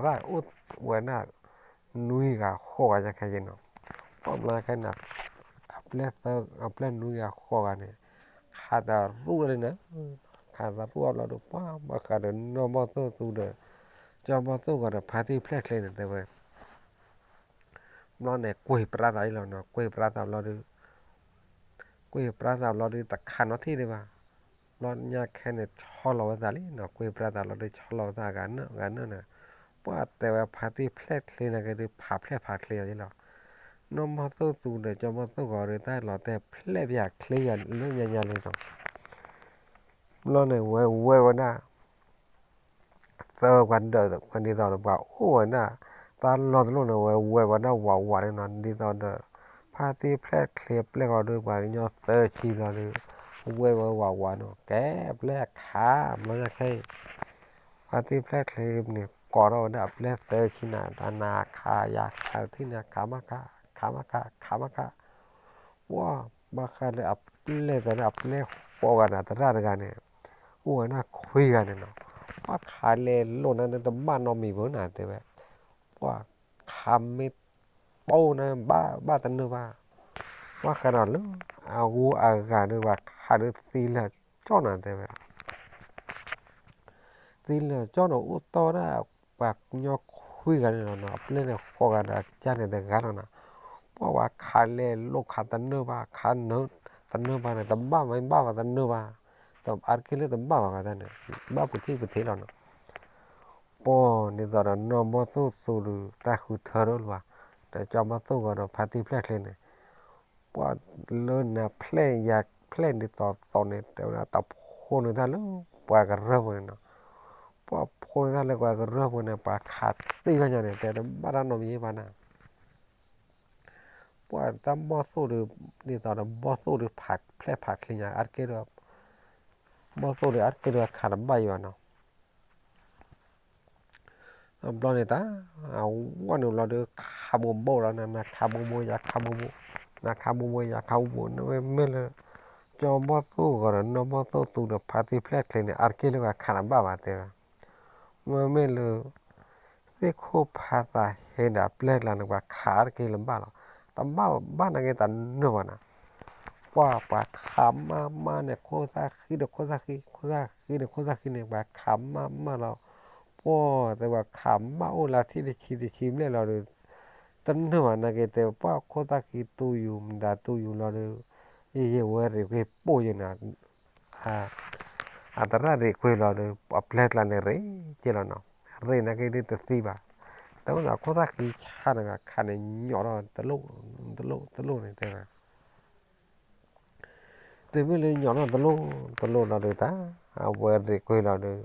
ရၣ်အိၣ်ဝဲဒၣ် နွံဂၤဃိးဂၤညါခဲအံၤနီၤ, ပှၢ်ဘျီခဲန့ၣ် အပျဲၢ်သၢ အပျဲၢ်နွံဂၤဃိးဂၤန့ၣ် ခးသရူၣ်လၢန့ၣ်, ခးသရူၣ်အဘျီဒီး ပှၢ်ဘၣ်ဃးဒီးနီၢ်ဘီၣ်သိၣ်သူဒီး ကၠီဘီၣ်သိၣ်ဂီၤဒီး ဖါတံၢ်ဖျဲၣ်ချ့န့ၣ်တဲဝဲ, ဘျီန့ၣ် ကွံာ်ပြါသးအံၤလီၤနီၤ, ကွံာ်ပြါသးဘျီဒီး ကွံာ်ပြါသးဘျီဒီး တခးနီထံၣ်ဒံးဘၣ်, ဘျီညါခဲန့ၣ် ဆီလီၤဝဲသးလံနီၤ, ကွံာ်ပြါသးဘျီဒီး ဆီလီၤဝဲသးဂၤနၢၣ်ဂၤနၢၣ်န့ၣ်, ပှၢ်တဲဝဲဖါတံၢ်ဖျဲၣ်ချ့န့ၣ်က့ၤဒီး ဖးဖျဲၣ်ဖးချ့အီၤလီၤ, နီၢ်ဘီၣ်သိၣ်သူဒီး ကၠီဘီၣ်သိၣ်ဂီၤဒီး တၢ်လီၤတဲာ်ဖျဲၣ်ဖးချ့အီၤလၢညါညါလံနီၤ, ဘျီန့ၣ် ဝဲဝဲဝဲဒၣ် သၢပှၤဒၢးပှၤဒ်သိးဒီး ပှၤအိၣ်ဝဲဒၣ် တၢ်လီၢ်တလိၣ်န့ၣ် ဝဲဝဲဝဲဒၣ်ဝးဝးန့ၣ်နီၤ, ဒ်သိးဒီး ဖါတံၢ်ဖျဲၣ်ချ့ပျဲၢ်ဃီဒီး ပှၤကညီသၢဆံဘျီဒီး ဝဲဝဲဝးဝးနီၤ, ကဲပျဲၢ်အခး ဘျီညါခဲအံၤ ဖါတံၢ်ဖျဲၣ်ချ့န့ၣ် ကိးထီၣ်ဝဲဒၣ်အပျဲၢ်သၢဆံနၤ, တၢ်နၤခးယၤခးတထံၣ်န့ၣ် ခးမးခး ခးမးခး ခးမးခး, ပှၢ်ဘၣ်ဃးလၢအပျဲၢ်သၢန့ၣ် အပျဲၢ်ဃိးဂၤန့ၣ် သရၣ်တဂၤန့ၣ် အိၣ်ဝဲဒၣ်ခွံဂၤန့ၣ်နီၤ, ပှၢ်ခးလဲၤလိာ်နၤန့ၣ် တဘၣ်နီတမံၤဘၣ်နၤတဲဝဲ, ပှၢ်ခးမ့ၢ်ပိၢ်န့ၣ် ဘၣ်ဘၣ်တနၢၤဘၣ်, ပှၢ်ဃးဒီးလၢ အဂုၤအဂၤဒီး ပှၤခးဒီးသံလၢာ်ကၠီနၤတဲဝဲ သံလၢာ်ကၠီန့ၣ် အိၣ်တီၢ်ဝဲဒၣ် ပှၤကညီခွံဂၤန့ၣ်လီၤနီၤ, အပျဲၢ်န့ၣ်ဃိးဂၤဒီးအကၢ်န့ၣ်တဂၤလီၤနီၤ, ပှၢ်ဝဲခးလဲၤလိာ်ခးတနၢၤဘၣ်, ခးနၢၤတနၢၤဘၣ်န့ၣ် တဘၣ်မ့ၢ်ဘၣ်ဘၣ်တနၢၤဘၣ်, အါတက့ၢ်လၢတဘၣ်ဘၣ်ဘၣ်န့ၣ် ဘၣ်ပူၤထံၣ်ပူၤထံးလီၤနီၤ, ပှၢ်ဒ်သိးဒီးနီၢ်ဘီၣ်သိၣ်သူဒီးတၢ်ဃုထၢဒီးလၢၤဘၣ်, ဒီးကၠီဘီၣ်သိၣ်ဂီၤဒီးဖါတံၢ်ဖျဲၣ်ချ့န့ၣ် ပှၢ်လၢနၤဖျဲၣ်ယၤဖျဲၣ်ဒ်သိးသိးန့ၣ် တဲဝဲဒၣ်တၢ်ဖိန့ၢ်တၢ်လၢပှၤကရၢၢ်ပူၤန့ၣ်နီၤ, ပှၢ်ဖိန့ၢ်တၢ်လၢပှၤကရၢၢ်ပူၤန့ၣ် ပှၤခးသံဘၣ်ညီန့ၣ် တဲတဘၣ်တၢ်နီတမံၤဘၣ်နၤ, ပှၢ်တၢ်ဘီၣ်သိၣ်ဒီး ဒ်သိးဒီးဘီၣ်သိၣ်ဒီးဖးဖျဲၣ်ဖးချ့ညါ အါတက့ၢ်ဒီး ဘီၣ်သိၣ်ဒီးအါတက့ၢ်ဒီးခးတဘၣ်ယံၤဘၣ်နီၤ အဘျီန့ၣ်တၢ် အဝဲန့ၣ်ဘျီဒီး ခးဘိးဘိးလီၤ နၤခးဘိးဘိး ယၤခးဘိးဘိး နၤခးဘိးဘိး ယၤခးဘိးဘိး နမ့ၢ်လၢ ကၠီဘီၣ်သိၣ်ဂီၤဒီး နီၢ်ဘီၣ်သိၣ်သူဒီး ဖါတံၢ်ဖျဲၣ်ချ့န့ၣ် အါတက့ၢ်လၢပှၤခးတဘၣ်ဘၣ်တဲဝဲ မ့မ့ၢ်လၢ သ့ၣ်ခိၣ်ဖးသးဟ့ဒီးအပျဲၢ်ကျါန့ၣ် ပှၤခးအါတက့ၢ်လၢၤဘၣ်လီၤ. တဘၣ်ဘၣ်နာ်က့တနၢၤဘၣ်နၤ. ပှၤ ပှၤခးမးမးန့ၣ် ခိၣ်သၣ်ဃံဒီးခိၣ်သၣ်ဃံ, ခိၣ်သၣ်ဃံန့ၣ် ခိၣ်သၣ်ဃံန့ၣ် ပှၤခးမးမးလီၤ. ပှၤ တဲပှၤခးမးအိၣ်လၢထံၣ်တဆံတဆံဘျဲၣ်လီၤဒီး တနၢၤဘၣ်နာ်က့တဲ ပှၤခိၣ်သၣ်ဃံတူၢ်ယူၤ မတၤတူၢ်ယူၤလီၤဒီး ယယဲၢ်ဝဲရ့ၣ်ကွ့ၢ်ပိၢ်ယဲၢ်နၤ အသရၣ်ရ့ၣ်ကွ့ၢ်လီၤဒီး အပျဲၢ်ကျါန့ၣ်ရ့ၣ်က့ၤလီၤနီၤ. ရ့ၣ်နာ်က့ဒ်တသံဘၣ်. တၢ်ဝဲဒၣ်ခိၣ်သၣ်ဃံဆါန့ၣ် ခးန့ၣ်ညီၣ်ထီၣ်တလိၣ် တလိၣ် တလိၣ်န့ၣ်တဲဝဲ တုၤမ့ၢ်လၢညီၣ်ထီၣ်တလိၣ် တလိၣ်လီၤဒီးတၢ် အဝဲရ့ၣ်ကွ့ၢ်လီၤဒီး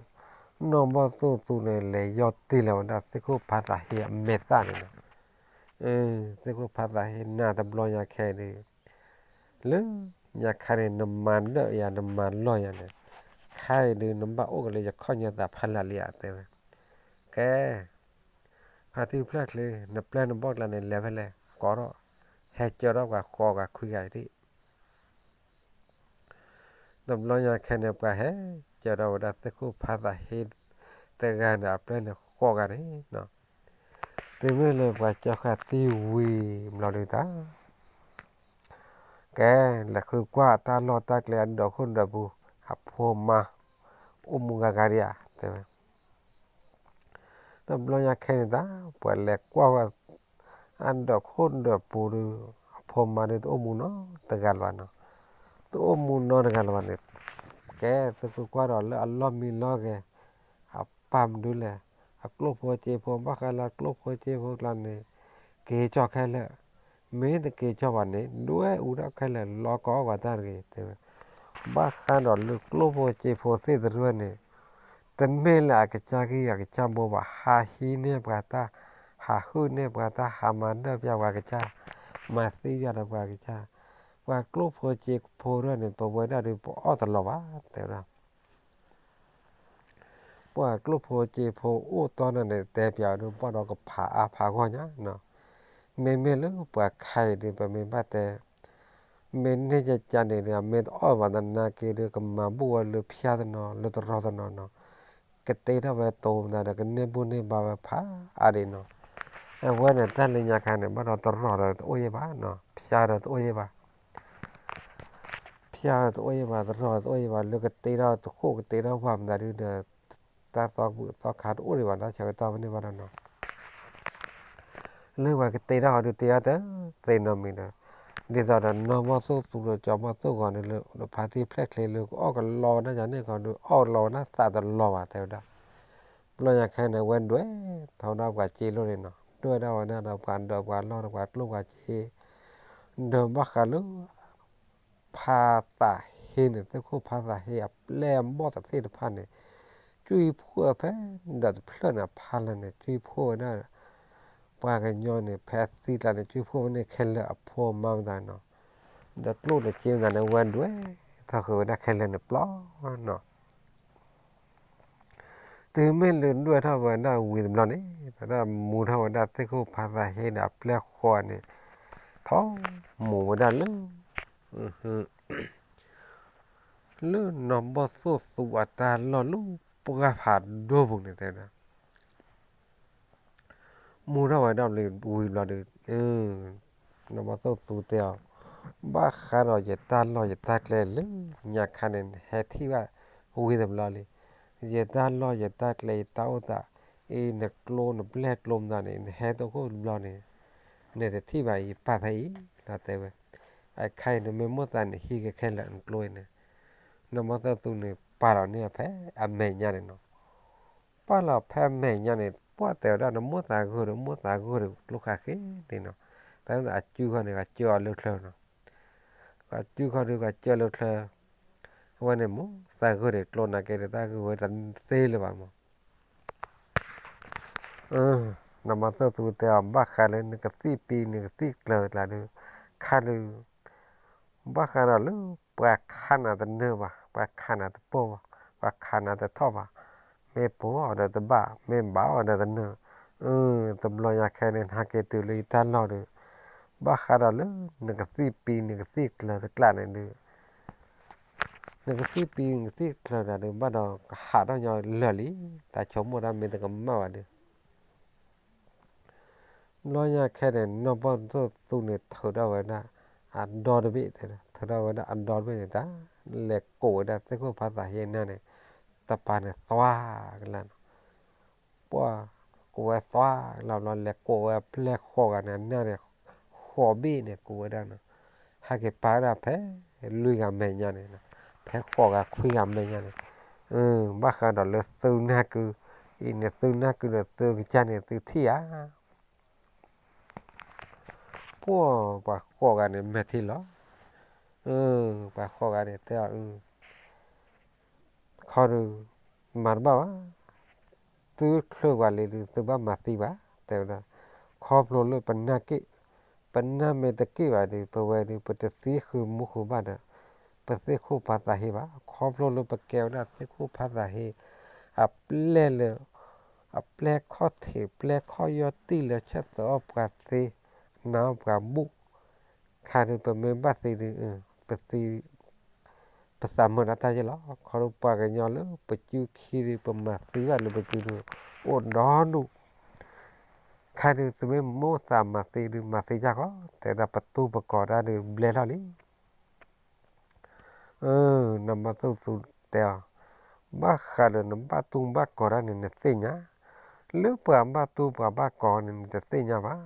နီၢ်ဘီၣ်သိၣ်သူန့ၣ် လဲၤယီၢ်တ့ၢ်လီၤဝဲဒၣ်သ့ၣ်ခိၣ်ဖးသးဟ့အမဲာ်သၣ်န့ၣ်နီၤ. သ့ၣ်ခိၣ်ဖးသးဟ့နၤတဘျီညါခဲအံၤဒီး လၢညါခါန့ၣ် နမၤဒၢးယၤ နမၤလီၢ်ယၤန့ၣ် ခါအံၤဒုး နဘၣ်အိၣ်က့ၤလၢယခီၣ်ညီသးဖးလၢ်လံဧါ တဲဝဲ. ကဲ, ဖါတံၢ်ဖျၢၣ်ချ့ နပျဲၢ်နဘီၣ်ကျါန့ၣ် လဲၤဖဲလဲၣ် ကိးထီၣ်, ဟဲကၢထီၣ်ပှၤဃိးဂၤခွံဂၤအံၤဒၣ် တဘျီညါခဲန့ၣ် ပှၤဟဲကၢထီၣ်ဝဲဒၣ်သ့ၣ်ခိၣ်ဖါသးဟ့တဂၤန့ၣ် အပျဲၢ်န့ၣ်ဃိးဂၤန့ၣ်, တုၤမ့ၢ်လၢပှၤကၢဃာ်သံဝံၤဘျီဒုးတၢ် ကဲ, လဲၤဃုကွၢ်တၢ်လီၢ်တၢ်ကျဲအဒၢးခိၣ်ဒၢးပူၤ, အဖိမါ အိၣ်မူဂၤဂၤဒံးဧါ တဲဝဲ. တဘျီညါခဲန့ၣ်တၢ် ပှၤလဲၤကွၢ်ဝဲ အဒၢးခိၣ်ဒၢးပူၤဒီး အဖိမါဒုးတအိၣ်မူနီတဂၤလၢၤဘၣ်နီၤ, တအိၣ်မူနီတဂၤလၢၤဘၣ်န့ၣ်, ကဲ, သုဃုကွၢ်ဒီးလၢအလီၢ်မံလီၢ်ဂဲၤ အပၢ်မနုၤလဲၣ်, အကျိၣ်ဖိစ့ဖိ ဘၣ်ဃးလၢအကျိၣ်ဖိစ့ဖိကျါန့ၣ် က့ၤကၠီၣ်ခဲလၢာ်, မ့ၢ်တက့ၤကၠီၣ်ဘၣ်န့ၣ် ဒွဲၣ်အူဒၣ်ခဲလၢာ် လီၤကီအီၣ်ပှၤတၢ်တဂ့ၤ တဲဝဲ. ဘၣ်ဃးဒီးလၢကျိၣ်ဖိစ့ဖိသ့ၣ်တဖၣ်န့ၣ် တမ့ၢ်လၢအကစၢ်ဂံၢ်အကစၢ်ဘါဘၣ်, ဟးဟံးန့ၢ်ပှၤတၢ်, ဟးဟုၣ်န့ၢ်ပှၤတၢ်, ဟးမၤနၢၣ်ပျၢ်ပှၤကစၢ်, မၤသံပျၢ်ဒီးပှၤကစၢ်, ပှၤကျိၣ်ဖိစ့ဖိတဖၣ်န့ၣ် ပဝဲဒၣ်ဒီးပအီၣ်တလီၤဘၣ် တဲဝဲဒၣ် ပှၤကျိၣ်ဖိစ့ဖိအိၣ်တီနၤန့ၣ် တဲပၠးအီၤဒုး ဘၣ်ဒီးကဖးအါဖးဂီၢ်ညါနီၤ, မ့မ့ၢ်လၢပှၤခါအံၤဒုး ပမ့ၢ်ဘၣ်တဲ မ့ၢ်န့ၢ်ကကါန့ၣ်ဒီး မ့ၢ်တအီၣ်ဘၣ်သနာ်က့ဒီး ကမၤဘူၣ်ဝဲလၢဖၠါတနီၤ လၢတရီတနီၤနီၤ, ကတ့ထီၣ်ဝဲတိၤမတၤဒီး ကန့ၢ်ဘူၣ်န့ၢ်ဘါဝဲဖးအါဒံးနီၤ, အဝဲန့ၣ်တၢ်လၢညါခါန့ၣ် ဘၣ်ဒီးတရီဒီးတအိၣ်ယဲၢ်ဘၣ်နီၤ, ဖၠါဒီးတအိၣ်ယဲၢ်ဘၣ် ဖၠါတအိၣ်ယဲၢ်ဘၣ် တရီတအိၣ်ယဲၢ်ဘၣ် လၢကတ့ထီၣ်တခိၣ်ကတ့ထီၣ်ပှၢ်မတၤဒုဒီး တၢ်သီဘူၣ်သီခါတအိၣ်ဒံးဘၣ် တၢ်ဆၢကတီၢ်ဖဲန့ၣ်ဘၣ်ဒီးနီၤ, လၢပှၤကတ့ထီၣ်အီၤဒုတ့အီၤတသ့နီတမံၤဒီး, ဒ်သိးဒီးနီၢ်ဘီၣ်သိၣ်သူဒီးကၠီဘီၣ်သိၣ်ဂီၤန့ၣ်လၢ ဖါတံၢ်ဖျဲၣ်ချ့လၢကအီၣ်ကလီဝဲဒၣ်ယၤန့ၣ်ကီးဒုး အီၣ်ကလီဝဲဒၣ်သးတလီၤဘၣ် တဲဝဲဒၣ်, ဘျီညါခဲန့ၣ် ဝဲဒွဲၣ်ထီၣ်ဝဲဒၣ်ပှၤစ့လိာ်န့ၣ်နီၤ, ဒွဲၣ်ဒၣ်ဝဲဒၣ်ဒီးပှၤဒၢးပှၤလီၢ်ဒီးပှၤကျိၣ်ပှၤစ့ ဒီးဘၣ်ဃးလၢ ဖါသးဟ့န့ၣ် သ့ၣ်ခိၣ်ဖါသးဟ့အပျဲၢ်အဘီၣ်သ့ၣ်တဖၣ်န့ၣ် ကွံာ်ဖှိၣ်ဖဲဒီးတဖျၢၣ်န့ၣ် ဖးလၢာ်န့ၣ် ကွံာ်ဖှိၣ်ဝဲဒၣ် ပှၤကညီန့ၣ် ဖဲအသံကျါန့ၣ် ကွံာ်ဖှိၣ်ဝဲန့ၣ်ခဲလၢာ်အဖိအမါမတၤနီၤ, ဒီးကျိၣ်ဒီးစ့မတၤန့ၣ် ဝဲဒွဲၣ်ထီၣ်ဃုာ်ဝဲဒၣ်ခဲလၢာ်န့ၣ်ပျီနီၤ တုၤမ့ၢ်လၢဒွဲၣ်ထီၣ်ဝဲဒၣ်ဝံၤတဘျီန့ၣ် ပဒၣ်မူထီၣ်ဝဲဒၣ်သ့ၣ်ခိၣ်ဖါသးဟ့ဒီးအပျဲၢ်ဃိးန့ၣ် ထီၣ်မူဝဲဒၣ်လၢ လၢနီၢ်ဘီၣ်သိၣ်သူအတၢ်လီၢ်လၢပှၢ်ဖးဒိၣ်ပူၤန့ၣ်တဲဝဲဒၣ် မူထီၣ်ဝဲဒၣ်ဝံၤဘျီဒီး နီၢ်ဘီၣ်သိၣ်သူတဲအီၤ, ဘၣ်ဃးဒီးယတၢ်လီၢ်ယတၢ်ကျဲလၢညါခါန့ၣ် နဟဲထံၣ်ဘၣ်ဝံၤတဘျီလံ. ယတၢ်လီၢ်ယတၢ်ကျဲယတၢ်အိၣ်သး အံၤနကျိနပျဲၢ်ကျိမတၤန့ၣ် နဟဲတအိၣ်ခိၣ်တဘျီန့ၣ် နတထံၣ်ဘၣ်အံၤ ယပာ်ဖဲအံၤလီၤတဲဝဲ. အခါအံၤန့ၣ်မ့ၢ်မိၣ်သးန့ၣ်ဟံးကဲခဲလၢာ်နကျိအံၤန့ၣ် နီၢ်ဘီၣ်သိၣ်သူန့ၣ် ပာ်လီၤန့ၢ်အီၤဖဲအမဲာ်ညါန့ၣ်နီၤ. ပာ်လီၤဖဲအမဲာ်ညါန့ၣ် ပှၢ်တဲဝဲဒၣ်နမိၣ်သးဂိၢ်ဒီး မိၣ်သးဂိၢ်ဒီးကျိခါဃ့န့ၣ်နီၤ. တၢ်အစုခီန့ၣ် ကစၢအီၤလၢချၢနီၤ. ကစုခီဒီးကစၢလၢချၢ, အဝဲန့ၣ်မိၣ်သးဂိၢ်ဒီးကျိနာ်က့ဒီး တၢ်ဂ့ၢ်ဝဲတသ့လၢၤဘၣ်မး. နီၢ်ဘီၣ်သိၣ်သူတဲအီၤ ဘၣ်ဃးလၢနကသံၣ်ပံနကသံၣ်ကျၢၤတကျါဒီး ခါဒီး ဘၣ်ဃးဒီးလၢ ပှၤခးနၤတနၢၤဘၣ်, ပှၤခးနၤတပိၢ်ဘၣ်, ပှၤခးနၤတထီၣ်ဘၣ်, မ့ၢ်ပိာ်အီၤဒီးတဘၣ်, မ့ၢ်ဘၣ်အီၤဒီးတနၢၤ, တဘျီညါခဲန့ၣ် နဟဲက့ၤတုၤလၢယတၢ်လီၢ်ဒီး ဘၣ်ဃးဒီးလၢ နကသံၣ်ပံနကသံၣ်ကျၢၤတကျါန့ၣ်ဒီး နကသံၣ်ပံနကသံၣ်ကျၢၤတကျါဒီး ဘၣ်ဒီးကဟးထီၣ်ညီလၢာ်လံ, တၢ်ဆိကမိၣ်တၢ်မ့ၢ်တကမၣ်ဘၣ်ဒီး ဘျီညါခဲန့ၣ် နီၢ်ဘီၣ်သိၣ်သူန့ၣ် ထုးထီၣ်ဝဲဒၣ် အဒီတဘ့ၣ်, ထုးထီၣ်ဝဲဒၣ်အဒီတဘ့ၣ်န့ၣ် တၢ်လဲၤကိးဝဲဒၣ်သ့ၣ်ခိၣ်ဖါသးဟ့န့ၣ် တပၤန့ၣ်သွါကလၢာ်နီၤ. ပှၤကိးဝဲသွါကလၢာ်ဘျီ လဲၤကိးဝဲအပျဲၢ်ဃိးဂၤန့ၣ် အနၢ်န့ၣ် ဃိးဘ့ၣ်န့ၣ် ကိးဝဲဒၣ်နီၤ. ဟဲက့ၤပာ်ဝဲဒၣ်ဖဲလွံၢ်ဂၤမဲာ်ညါန့ၣ်, ဖဲဃိးဂၤခွံဂၤမဲာ်ညါန့ၣ်, ဘၣ်ဃးဒီးလၢသုနၢ်ကု, အံၤန့ၣ်သုနၢ်ကုဒီးသုကစၢ်န့ၣ် သုထံၣ်ဧါ. ပှၤဃိးဂၤန့ၣ်မဲာ်ထံလီၤ. ပှၤဃိးဂၤန့ၣ်တဲအီၤ, ခီဒီး မၤတဘၣ်ဘၣ်, သုချုးပှၤလံဒီး သုဘၣ်မၤသံဘၣ်, တဲဝဲဒၣ်, ခီဖျိလၢပနၢ်က့ၣ်, ပနၢ်မ့ၢ်တက့ၣ်ဘၣ်ဒီး ပဝဲဒီး ပတသံဃုာ်မူဃုာ်ဘၣ်ဒီး ပသ့ၣ်ခိၣ်ဖါသးဟ့ဘၣ်. ခီဖျိလၢပကဲဝဲဒၣ်သ့ၣ်ခိၣ်ဖါသးဟ့ အပျဲၢ်လၢ အပျဲၢ်ခီၣ်ထံး ပျဲၢ်ခီၣ်ယီၢ်တံၢ်လၢဆၢၣ်သးအီၣ်ပှၤသ့, နာ်အီၣ်ပှၤဘူၣ်, ခါဒုးပမ့ၢ်ဘၣ်သ့ဒုး, ပသံ, ပသးမုာ်ဒၣ်တၢ်ယဲၢ်လီၤ. ခီဒုးပှၤကညီလၢပစုခံဒုး ပမၤသံဘၣ်လၢပစုဒုး အိၣ်ဒီဒူၣ်, ခါဒုးသုမ့ၢ်မိၣ်သးမၤသံဒုး မၤသံယၢ်ဃီ, တဲဒၣ်ပတူၢ်ပကီၤတၢ်ဒုးဘျဲၣ်ထီၣ်လံ. နီၢ်မါသူၣ်သူတဲအီၤ, ဘၣ်ဃးဒီးနဘၣ်တူၢ်ဘၣ်ကီၤတၢ်န့ၣ် နသ့ၣ်ညါ, လၢပှၤဘၣ်တူၢ်ပှၤဘၣ်ကီၤန့ၣ် နတသ့ၣ်ညါဘၣ်.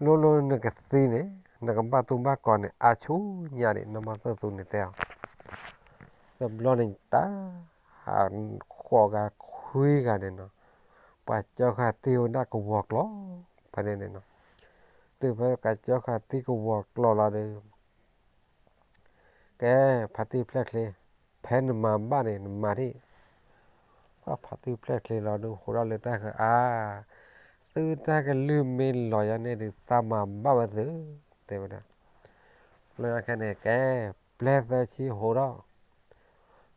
လိၤလိၤနကသံန့ၣ် နကဘၣ်တူၢ်ဘၣ်ကီၤန့ၣ် အါဆူညါဒံး နီၢ်မါသူၣ်သူန့ၣ်တဲအီၤ. တဘျီန့ၣ်တၢ် ဃိးဂၤခွံဂၤန့ၣ်နီၤ, ပှၤကၢဃာ်တံၢ်ဝဲဒၣ်ကဝီၤကျီၤ, ဖဲန့ၣ်န့ၣ်နီၤ, တုၤဖဲကၢဃာ်တံၢ်ကဝီၤကျီၤလီၤဒီး ကဲ ဖါတံၢ်ဖျဲၣ်ချ့, ဖဲနမၤဘၣ်န့ၣ် နမၤဒံး, ပှၤဖါတံၢ်ဖျဲၣ်ချ့လီၤဒုး ဟိးထီၣ်လၢတၢ်ဃၢၤအါ, သုတၢ်ကလုၢ်မ့ၢ်လီၤယၤန့ၣ်ဒုး သးမၤဘၣ်ဝဲသု, တဲဝဲဒၣ်. ဘျီညါခဲန့ၣ် ကဲ ပျဲၢ်သၢဆံဟိးထီၣ်,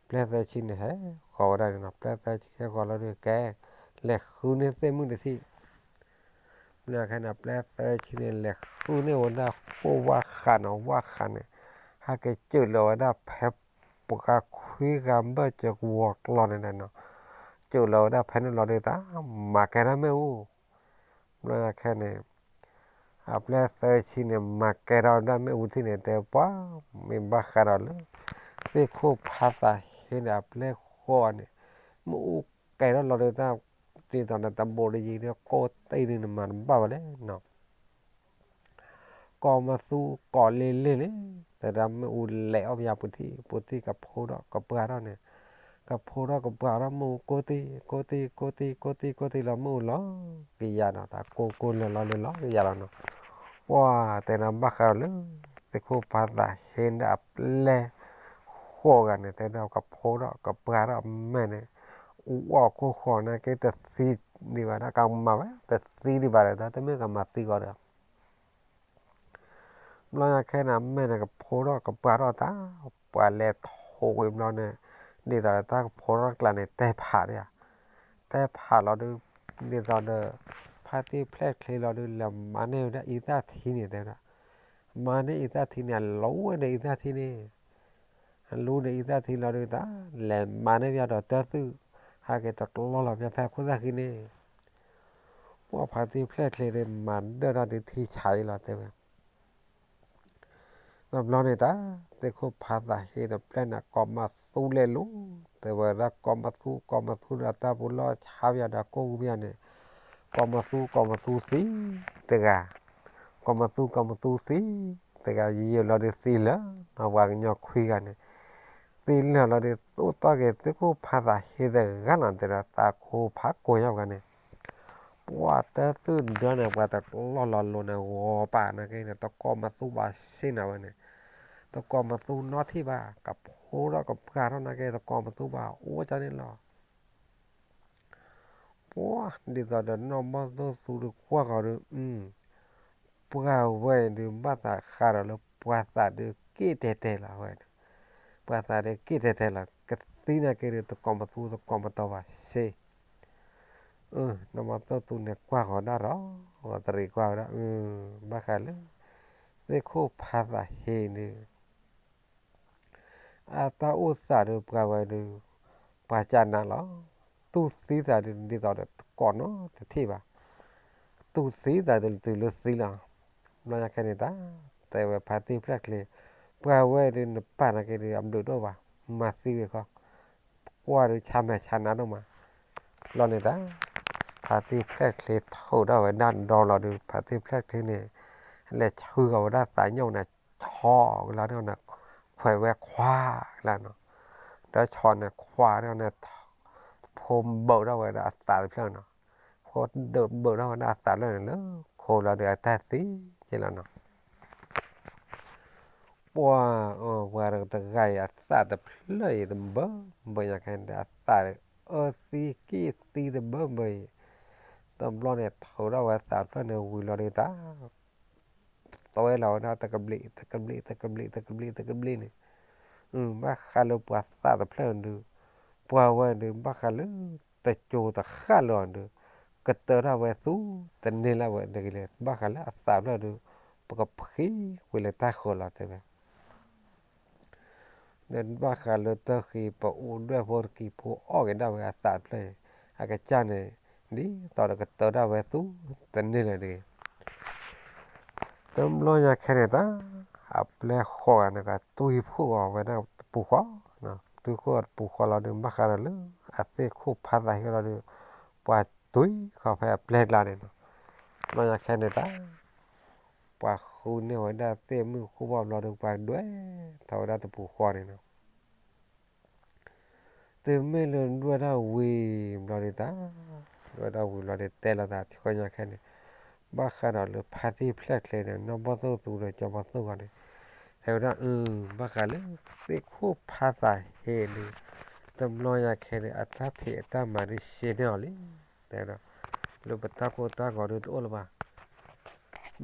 ပျဲၢ်သၢဆံန့ၣ်ဟဲဃီၤဝဲဒၣ်န့ၣ်နီၤ, ပျဲၢ်သၢဆံဟဲဃီၤလီၤဒုး ကဲ လဲၤဃုန့ၢ်သ့ၣ်မုၣ်တထံၣ်. ဘျီညါခဲန့ၣ် ပျဲၢ်သၢဆံန့ၣ် လဲၤဃုန့ၢ်ဝဲဒၣ်ဃိၣ်ဝၣ်ဃးနီၤ, ဝၣ်ဃးန့ၣ် ဟဲက့ၤစၢးလီၤဝဲဒၣ်ဖဲ ပှၤခွံဂၤဘၢၣ်စၢၤကဝီၤကျီၤန့ၣ်နီၤ, စၢးလီၤဝဲဒၣ်ဖဲန့ၣ်လီၤဒုး တၢ်မၤကဲထီၣ်မ့ၣ်အူ. ဘျီညါခဲန့ၣ် အပျဲၢ်သၢဆံန့ၣ် မၤကဲထီၣ်ဒၣ်မ့ၣ်အူထံၣ်န့ၣ် တဲပှၤ မ့ၢ်ဘၣ်ဃးဒီးလၢ သ့ၣ်ခိၣ်ဖးသးဟ့ဒီးအပျဲၢ်ဃီန့ၣ် မ့ၣ်အူကဲထီၣ်လီၤဒုးတၢ်, ဒ်သိးနတဘိးတယံၤဒီး ကိးသ့ၣ်ဒုးနမၤတဘၣ်ဝဲလဲၣ်နီၤ. ကိးမသူကိးလ့လ့ၣ်လံ, တဲဒၣ်မ့ၣ်အူလဲၤအီၣ်ပယၤပူၤထံၣ် ပူၤထံၣ်ကဖိထီၣ်ကပှၢ်ထီၣ်န့ၣ်, ကဖိထီၣ်ကပှၢ်ထီၣ်မ့ၣ်အူကိးသ့ၣ် ကိးသ့ၣ် ကိးသ့ၣ် ကိးသ့ၣ် ကိးသ့ၣ်လီၤ မ့ၣ်အူလီၤကယၤနီၤ, တၢ်ကိးကိးလၢာ်လီၤလၢာ်လီၤကယၤလီၤနီၤ. ပှၤတဲဒၣ်ဘၣ်ဃးဒီးလၢ သ့ၣ်ခိၣ်ဖးသးဟ့ဒီးအပျဲၢ်ဃီဂၤန့ၣ် တဲဒၣ်ကဖိထီၣ်ကပှၢ်ထီၣ်မဲာ်န့ၣ်, အူအီၣ်ခိၣ်ဃီနာ်က့တသံဒံးဘၣ်ဒီး ကမၤဝဲတသံဒံးဘၣ်ဒီး တၢ်တမ့ၢ်ကမၤသံဂီၤဒီး ဘျီညါခဲန့ၣ် မဲာ်န့ၣ်ကဖိထီၣ်ကပှၢ်ထီၣ်တၢ်, ပှၤလဲၤထိးဝံၤဘျီန့ၣ်, ဒ်သိးဒီးတၢ်ကဖိထီၣ်ကျါန့ၣ် တဲဖးဒၣ်ဧါ, တဲဖးလီၤဒုး, ဒ်သိးဒီး ဖါတံၢ်ဖျဲၣ်ချ့လီၤဒုး လဲၤမၤန့ၢ်ဝဲဒၣ်အံသၣ်ထံန့ၣ် တဲဝဲဒၣ်, မၤန့ၢ်အံသၣ်ထံန့ၣ် အလူဝဲဒီးအံသၣ်ထံန့ၣ် အလူဒီးအံသၣ်ထံလီၤဒုးတၢ်, လဲၤမၤန့ၢ်ပယီၤဒီးတၢ်သုး, ဟဲက့ၤတကျီလီၤပယီၤဖဲခိၣ်သၣ်ဃံန့ၣ်, ပှၤဖါတံၢ်ဖျဲၣ်ချ့န့ၣ် မၤဒၢၣ်ထီၣ်ဒုးထံဆးအံၤလီၤ တဲဝဲ. တဘျီန့ၣ်တၢ်, သ့ၣ်ခိၣ်ဖးသးဟ့ဒီးပျဲၢ်န့ၣ် ကိးမသူလဲၤလိၤ, တဲဝဲဒၣ်ကိးမသူ ကိးမသူဒီးတၢ်ပူၤလီၢ်ဆါပယီၤဒီးကိးပယီၤန့ၣ်, ကိးမသူ ကိးမသူသံတဂၤ, ကိးမသူ ကိးမသူသံတဂၤ ယံာ်လီၤဒုးသံလၢာ်နီၤ, ပှၤကညီခွံဂၤန့ၣ် သံလၢာ်လီၤဒုး အိၣ်တီၢ်က့ၤသ့ၣ်ခိၣ်ဖးသးဟ့တဂၤလီၤ တဲဒီးသးခိၣ်ဖးကိၢ်ယၢ်ပှၤန့ၣ်, ပှၤတၢ်သုးဒၢန့ၣ် ပှၤတကျီလီၤလိၤန့ၣ် ဂီၤပာ်နာ်က့န့ၣ် တကိးမသူဘၣ်စ့ၢ်နီၤဝဲန့ၣ်, တကိးမသူနီထံၣ်ဘၣ် ကဖိထီၣ်ကပှၢ်ထီၣ်နာ်က့ တကိးမသူဘၣ်အိၣ်ကန့ၣ်လီၤ. ပှၤဒ်သိးဒီးနီၢ်မီၢ်သိၣ်သူတကွၢ်ဃီၤဒီး, ပှၤဝဲဒုးဘၣ်သးဃးဒီးလၢပှၤသးဒုးက့ၣ်တဲာ်တဲာ်လီၤဝဲ, ပှၤသးဒုးက့ၣ်တဲာ်တဲာ်လီၤ ကသံနာ်က့ဒုး တကိးမသူတကိးမတီၤဘၣ်စ့ၢ်. နီၢ်မီၢ်သိၣ်သူန့ၣ်ကွၢ်ဃီၤဒၣ်ဒီး တရံးကွၢ်ဝဲဒၣ်, ဘၣ်ဃးလၢ သ့ၣ်ခိၣ်ဖးသးဟ့န့ၣ် အတၢ်အိၣ်သးဒုးပှၤဝဲဒုး ပှၤကနးလီၤ. သူၣ်သံသးဒုး ဒ်သိးဒီးတကိးနီတထံၣ်ဘၣ်. သူၣ်သံသးဒုးတုၤလၢသံလီၤ. ဘျီညါခဲန့ၣ်တၢ် တဲဝဲဖါတံၢ်ဖျဲၣ်ချ့, ပှၤဝဲဒုးနပာ်နာ်က့ဒုး အဘျုးဒိၣ်ဘၣ်, မၤသံဝံၤခီ, ကွၢ်ဒုးဆါမဲာ်ဆါနါဒိၣ်မး. ဘျီန့ၣ်တၢ် ဖါတံၢ်ဖျဲၣ်ချ့ထုးထီၣ်ဝဲဒၣ်ဒီလီၤဒုး ဖါတံၢ်ဖျဲၣ်ချ့န့ၣ် လဲၤဆှုဂီၤဝဲဒၣ်သးညိၣ်န့ၣ် ဆီကလါန့ၣ် ခွဲးဝဲခွါကလါနီၤ, ဒီးဆီန့ၣ်ခွါန့ၣ် ဖိဘၢးထီၣ်ဝဲဒၣ်အသးတဖျၢၣ်နီၤ, ဖိဒၢးဘၢးထီၣ်ဝဲဒၣ်အသးလၢန့ၣ်လၢ ခိးလီၤဒုးအတၢ်သံက့လီၤနီၤ. ပှၤ ပှၤတဂၤအံၤအသးတဖျၢၣ်အံၤတဘၢဘၢညါခဲန့ၣ် အသးအၢသံက့ၣ်သံတဘၢဘၢအံၤ, တဘျီန့ၣ်ထုးထီၣ်ဝဲသးတဖျၢၣ်န့ၣ်ဝံၤလီၤဒုးတၢ် သွဲလီၤဝဲဒၣ်တကဘျံး တကဘျံး တကဘျံး တကဘျံး တကဘျံးန့ၣ်, ဘၣ်ဃးလၢပှၤသးတဖျၢၣ်ဒုး, ပှၤဝဲဒုး ဘၣ်ဃးလၢ တစိၤတဃၣ်လၢၤအီၤဒီး ကတၢၢ်ထီၣ်ဝဲသူတန့ၢ်လၢၤဝဲတဂ့ၤလၢၤ ဘၣ်ဃးလၢအသးဖျၢၣ်ဒီး ပကဖှံကွံာ်လၢတၢ်ဃၢၤလီၤတဲဝဲ ဒီးဘၣ်ဃးလၢတၢ်ဃံ ပအိၣ်ဒွဲၣ်ဖိတကံဖိအီၣ်က့ၤဒၣ်ဝဲအသးဖျၢၣ်အံၤ အကစၢ်န့ၣ် ဒ်သိးဒီးကတၢၢ်ဒၣ်ဝဲသူတန့ၢ်လၢၤတဂ့ၤ. တဘျီညါခဲန့ၣ်တၢ် အပျဲၢ်ဃီဂၤန့ၣ် ကတွံၢ်ဖှိၣ်အီၤဝဲဒၣ်တပူၤဃီ, တွံၢ်ဖှိၣ်အီၤတပူၤဃီလီၤဒီး ဘၣ်ဃးဒီးလၢ အသ့ၣ်ခိၣ်ဖးသးဟ့လီၤဒီး ပှၤတွံၢ်ဃီဖဲအပျဲၢ်ကျါန့ၣ်လီၤ. တဘျီညါခဲန့ၣ်တၢ် ပှၤဃုန့ၢ်ဝဲဒၣ်သ့ၣ်မုၢ်ဃိၣ်ဘီဘျီဒီး ပှၤဒွဲၣ်ထီၣ်ဝဲဒၣ်တပူၤဃီန့ၣ်လီၤ. တုၤမ့ၢ်လၢဒွဲၣ်ဒၣ်ဝံၤဘျီဒီးတၢ်, ဒွဲၣ်ဒၣ်ဝံၤဘျီဒီးတဲလိာ်သး တဘျီညါခဲန့ၣ်, ဘၣ်ဃးဒီးလၢဖါတံၢ်ဖျဲၣ်ချ့န့ၣ် နီၢ်ဘီၣ်သိၣ်သူဒီးကၠီဘီၣ်သိၣ်ဂီၤန့ၣ်, တဲဝဲဒၣ်အု ဘၣ်ဃးလၢ သ့ၣ်ခိၣ်ဖးသးဟ့ဒီး, တဘျီညါခဲန့ၣ် အတၢ်ဖံးအတၢ်မၤဒုးရှဲန့ၢ်အီၤလံ, တဲဝဲဒၣ်, လၢပတၢ်ကိၢ်တၢ်ဂီၤဒုးတအိၣ်လၢၤဘၣ်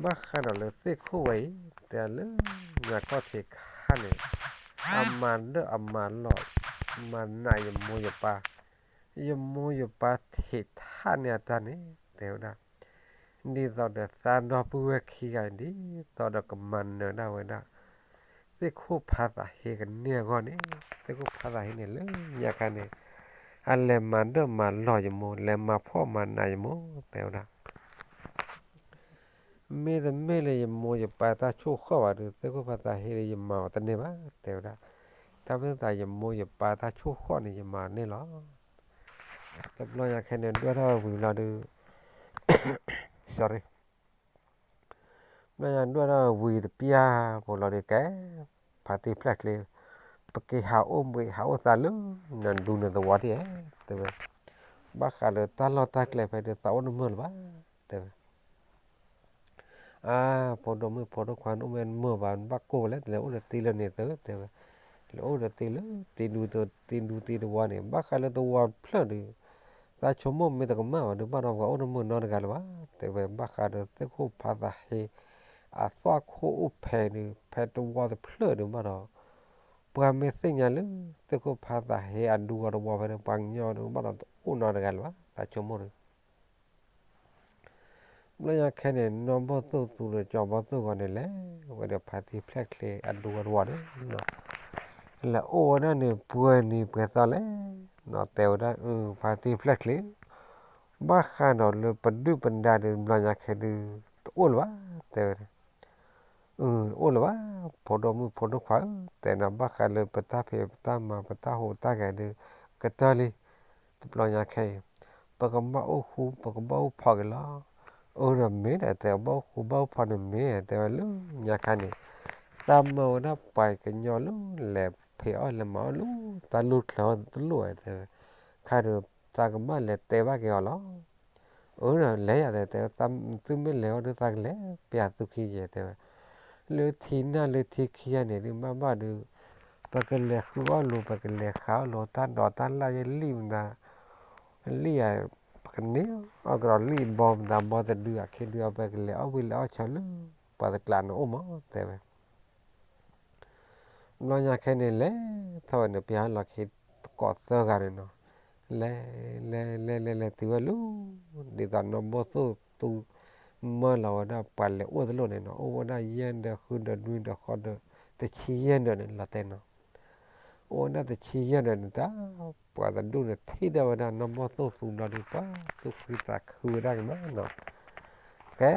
ဘၣ်ဃးဒီးလၢသ့ၣ်ခိၣ်ဝဲအံၤ တဲလၢ ညါကီၢ်ထံးခါန့ၣ်, အမၤဒၢၣ်အမၤလီၢ်, မၤနးယမိၢ်ယပၢ်, ယမိၢ်ယပၢ်ထံးထးန့ၢ်အတၢ်န့ၣ် တဲဝဲဒၣ်, ဒ်သိးဒီးသးဒီပုၢ်ဝဲၢ်ခံဂၤ ဒ်သိးဒီးကမၤနၢၤဒၣ်ဝဲဒၣ် သ့ၣ်ခိၣ်ဖးသးဟ့ကန့ၢ်အဂီၢ်န့ၣ်, သ့ၣ်ခိၣ်ဖးသးဟ့န့ၣ်လၢညါခါန့ၣ်, အလဲၤမၤဒၢၣ်မၤလီၢ်ယမိၢ်, လဲၤမၤဖှီၣ်မၤနးယမိၢ် တဲဝဲဒၣ် မ့တမ့ၢ်လၢယမိၢ်ယပၢ်တၢ်ဆိၣ်ဃီၣ်ဘၣ်ဒီး သ့ၣ်ခိၣ်ဖးသးဟ့ဒီးယမၤအီၤတန့ၢ်ဘၣ် တဲဝဲဒၣ်, တၢ်မ့ၢ်သးယမိၢ်ယပၢ်တၢ်ဆိၣ်ဃီၣ်န့ၣ် ယမၤအီၤန့ၢ်လီၤ. တဘျီညါခဲန့ၣ် ဒွဲၣ်ထီၣ်ဝံၤလီၤဒီး sorry, ဘျီညါဒွဲၣ်ထီၣ်ဝံၤတပျၢ်ဖိလီၤဒီးကဲ, ဖါတံၢ်ဖျဲၣ်ချ့, ပက့ၤဟးအိၣ်ဘှံးဟးအိၣ်သးလၢ နဒူနသဝီဒ်ဧါ, တဲဝဲ, ဘၣ်ဃးလၢတၢ်လီၢ်တၢ်ကျဲဖဲဒီးသးအိၣ်တမုာ်လၢၤဘၣ်, တဲဝဲ အါ, ဖိဒိၣ်မုၣ်ဖိဒိၣ်ခွါ နအိၣ်မ့ၢ်တမုာ်ဘၣ် နဘၣ်ကိၢ်ဝဲလဲၣ် လဲၤအိၣ်ဒီးတံၤလၢန့ၣ်သု တဲဝဲ, လဲၤအိၣ်ဒီးတံၤလၢ တံၤဒူတံၤဒူတံၤသဝီန့ၣ် ဘၣ်ဃးလၢသဝီဖျၢၣ်ဒီး သးဆိကမိၣ်မ့ၢ်တကမၣ်ဘၣ်ဒီး ဘၣ်ဒီးပှၤအိၣ်တမုာ်နီတဂၤလၢၤဘၣ်, တဲဝဲ, ဘၣ်ဃးဒီးသ့ၣ်ခိၣ်ဖးသးဟ့ အသွၣ်ခိၣ်အိၣ်ဖဲဒီး ဖဲသဝီတဖျၢၣ်ဒီးဘၣ်ဒီး ပှၤမ့ၢ်သ့ၣ်ညါလၢ သ့ၣ်ခိၣ်ဖးသးဟ့အဒူအသဝီဖဲဒီး ပှၤကညီဒီး ဘၣ်ဒီးတအိၣ်နီတဂၤလၢၤဘၣ် သးဆိကမိၣ်ဒီး ဘျီညါခဲန့ၣ် နီၢ်ဘီၣ်သိၣ်သူဒီးကၠီဘီၣ်သိၣ်ဂီၤန့ၣ် လဲၤဝဲဒီးဖါတံၢ်ဖျဲၣ်ချ့အဒူအသဝီဒီး လဲၤအိၣ်ဝဲဒၣ်န့ၣ် ပှဲၤနံၤပှဲၤသီလဲၣ်, တဲဝဲဒၣ်အု ဖါတံၢ်ဖျဲၣ်ချ့, ဘၣ်ဃးဒီးလၢပဒုၣ်ပဒါဒီး ဘျီညါခဲဒုး တအိၣ်လၢၤဘၣ်, တဲဝဲ အု တအိၣ်လၢၤဘၣ်, ဖိဒိၣ်မုၣ်ဖိဒိၣ်ခွါဧၢ, တဲနၤ ဘၣ်ဃးလၢပတၢ်ဖံးပတၢ်မၤ ပတၢ်ဟူးတၢ်ဂဲၤဒီး ကတၢၢ်လံ, တဘျီညါခဲအံၤ ပကဘၣ်အိၣ်ဃူ ပကဘၣ်အိၣ်ဖီၣ်က့ၤလီၤ, အၢ ဒီးမ့ၢ်ဒီး တဲဘၣ်အိၣ်ဃူဘၣ်အိၣ်ဖီၣ်န့ၣ်မ့ၢ် တဲဝဲလၢညါခါန့ၣ်, တၢ်မၢဝဲဒၣ်ပှၤကညီလၢ လဲၤဖံးအီၣ်လဲၤမၤအီၣ်လၢ တၢ်လူၢ်ချၢအီၣ်တလိၣ်ဝဲ တဲဝဲ, ခါဒီး သးကဘၣ်လဲၤတဲဘၣ်က့ၤအီၤလီၤ အၢ ဒီးလဲၤယၤတဲ တဲဝဲ သုမ့ၢ်လဲၤအီၤဒီး သးကလဲၤပျးသုခံယဲ တဲဝဲ, လၢထံနၢ်လၢထံခံဂၤန့ၣ်ဒုး ဘၣ်ဘၣ်ဒီး ပကလဲၤဃုအီၣ်လိာ် ပကလဲၤဃးအီၣ်လိာ် တၢ်ဒိးတၢ်လၣ်ယဲလံမတၤ လံဧါ, ပကန့ၢ်အီၣ်ကဒီးလံဘီမတၤဘီတဒု အခ့ဒု ပကလဲၤအီၣ်ဝံၤလဲၤအီၣ်ဆၢလၢ ပှၤတကျးန့ၣ်အိၣ်မး တဲဝဲ ဘျီညါခဲန့ၣ် လဲၤထီၣ်ဝဲန့ၣ် ပျဲလီၤခံတကိးသၢဂၤန့ၣ်နီၤ, လဲၤ လဲၤ လဲၤ လဲၤ လဲၤတုၤဝဲလၢ ဒ်သိးနီၢ်ဘီၣ်သိၣ်သူ မၢလီၤဝဲဒၣ်ပှၤလဲၤအိၣ်တလိၣ်န့ၣ်နီၤ, အိၣ်ဝဲဒၣ်ယဲၢ်ဒၢး ဃုဒၢး နွံဒၢး ဃိးဒၢး တဆံယဲၢ်ဒၢးန့ၣ် လီၤတဲာ်နီၤ, အိၣ်ဝဲဒၣ်တဆံယဲၢ်ဒၢးန့ၣ်တၢ် ပှၤတဒူၣ်န့ၣ် ထံၣ်ဒၣ်ဝဲဒၣ်နီၢ်ဘီၣ်သိၣ်သူဘျီဒီး ပှၤသူၣ်ခုသးခုဝဲဒၣ်ကမၣ်နီၤ, ကဲ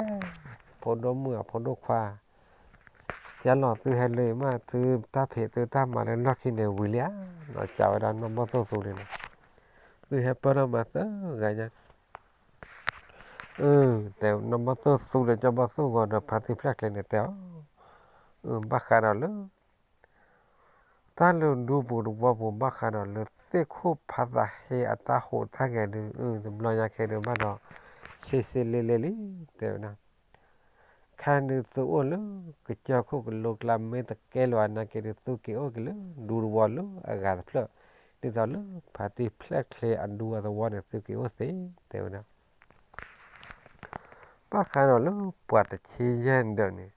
ဖိဒိၣ်မုၣ်အဖိဒိၣ်ခွါ ယလီၤသုဟဲလၢမး သုတၢ်ဖံးသုတၢ်မၤလၢလီၢ်ခံန့ၣ်ဝံၤလံဧါ, စံးဝဲဒၣ်နီၢ်ဘီၣ်သိၣ်သူန့ၣ်နီၤ, သုဟဲပၢၢ်ထီၣ်မၤသၢဂၤညါ, အၢ တဲနီၢ်ဘီၣ်သိၣ်သူဒီးကၠီဘီၣ်သိၣ်ဂီၤဒီးဖါတံၢ်ဖျဲၣ်ချ့န့ၣ်တဲအီၤ, ဘၣ်ဃးဒီးလၢ တၢ်လၢဒူပူၤသဝီပူၤ ဘၣ်ဃးဒီးလၢသ့ၣ်ခိၣ်ဖးသးဟ့အတၢ်ဟူးတၢ်ဂဲၤဒီး အၢ တဘျီညါခဲဒီးဘၣ်ဒီး ဆ့ဆ့လ့လ့လံ တဲဝဲဒၣ်, ခါဒုးသုအိၣ်လၢကစၢၢ်ခိၣ်ကလိကျါ မ့ၢ်တကဲလၢၤဘၣ်နာ်က့ဒီး သုက့ၤအိၣ်က့ၤလၢဒူသဝီလၢအဂၤတဖျၢၣ်, ဒ်သိးလၢဖါတံၢ်ဖျဲၣ်ချ့အဒူအသဝီန့ၣ် သုက့ၤအိၣ်သ့ တဲဝဲဒၣ် ဘၣ်ဃးဒီးလၢပှၤတဆံယဲၢ်ဒၢးန့ၣ်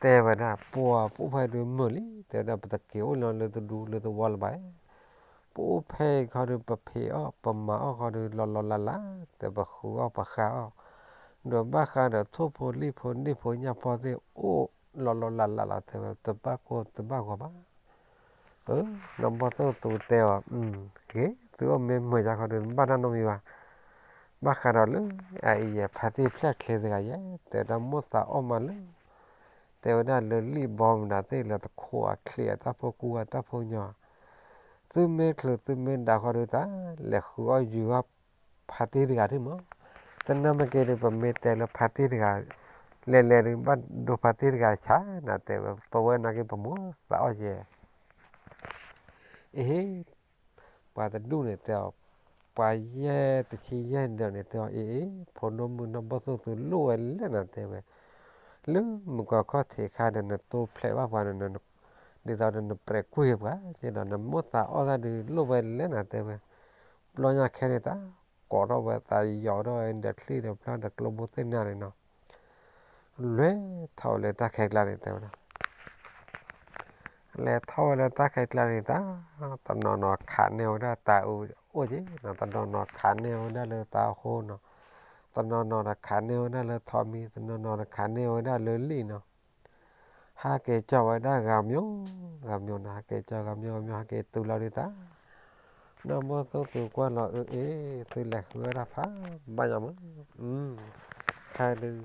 တဲဝဲဒၣ် ပှၤပအိၣ်ဖဲဒုးမုာ်လံ တဲဝဲဒၣ် ပတက့ၤအိၣ်လၢလၢတဒူလၢသဝီလၢၤဘၣ်, ပအိၣ်ဖဲအံၤခီဒီး ပဖံးအီၣ် ပမၤအီၣ်ခီဒီး လီၤလီၤလးလး တဲ ပဃုအီၣ်ပဃါအီၣ်, ဒီးဘၣ်ဃးဒီးထိၣ်ဖိလံၣ်ဖိ နံၣ်ဖိညၣ်ဖိသ့ၣ်အိၣ်လီၤလီၤလးလးလီၤ တဲဝဲ တဘၣ်ကိၢ်တဘၣ်ဂီၤဘၣ်. နီၢ်ဘီၣ်သိၣ်သူတဲအီၤ, က့ၤ သုအိၣ်မ့ၢ်မုာ်ယါခီဒီး ဘၣ်တၢ်နီတမံၤဘၣ်. ဘၣ်ဃးဒီးလၢ အအံၤယဲ ဖါတံၢ်ဖျဲၣ်ချ့တဂၤယဲ တဲဝဲဒၣ် မိၣ်သးအီၣ်မးလၢ တဲဝဲဒၣ်လၢလံာ်ဘီမနုၤသ့ၣ် လၢတခိးအချံးအတၢ်ဖိကူအတၢ်ဖိညီ, သုမ့ၢ်ချုးသုမ့ၢ်ဒၣ်ဃီဒီး တၢ်လဲၤဃုအီၣ်ယုၤအီၣ်ဖါတံၢ်တဂၤဒၣ်မး. တနၢ်မ့ၢ်က့ၤဒီး ပမ့ၢ်တဲလၢဖါတံၢ်တဂၤ လဲၤလဲၤဒီး ဘၣ်ဒိဖါတံၢ်တဂၤဆါနၤ တဲဝဲ ပဝဲနာ်က့ၤ ပမိၢ်သးအီၣ်ယဲ အ့ ပှၤတဒူၣ်န့ၣ်တဲအီၤ, ပှၤယဲၢ်တဆံယဲၢ်ဒၢးန့ၣ်တဲအီၤ, အ့ အ့ ဖိဒိၣ်မုၣ်နီၢ်ဘီၣ်သိၣ်သူလိၣ်ဝဲလဲၣ်နၤ တဲဝဲ, လၢမုၢ်ကီၢ်ခီၣ်ထံးအခါဒီး နတိဖျဲးဘၣ်ပှၤန့ၣ် ဒ်သိးဒီးနပြဲးကွံာ်ပှၤက့ဒီး နမိၣ်သးအီၣ်တၢ်ဒီးလိၣ်ဝဲလဲၣ်နၤ တဲဝဲ. ဘျီညါခဲန့ၣ် တၢ်ကိးထီၣ်ဝဲသးယီၤဒီး ဒီးချံၣ်ဒီးဖျၢၣ်ဒီးကျိဘိသ့ၣ်နၤန့ၣ်နီၤ လဲၤထီၣ်ဝဲလၢတၢ်ခဲကျါန့ၣ် တဲဝဲဒၣ် လဲၤထီၣ်ဝဲလၢတၢ်ခဲကျါန့ၣ် တၢ် တနီၤနီၤခးန့ၢ်ဝဲဒၣ်တၢ်အူအိၣ်က့နီၤ, တနီၤနီၤခးန့ၢ်ဝဲဒၣ်လၢတၢ်အဃိနီၤ, တနီၤနီၤဒီးခးန့ၢ်ဝဲဒၣ်လၢထိးမံၤ, တနီၤနီၤဒီးခးန့ၢ်ဝဲဒၣ်လၢလံာ်နီၤ. ဟးက့ၤကၠီဝဲဒၣ်ဂၤမျိၤ, ဂၤမျိၤန့ၣ် ဟးက့ၤကၠီဂၤမျိၤဂၤမျိၤ ဟးက့ၤတုၤလီၤဒုးတၢ် နီၢ်ဘီၣ်သိၣ်သူကွၢ်လီၤ အၢ အ့ သုလဲၤဃုဝဲဒၣ်ဖးဘၣ်ညါမး, ဖဲဒုး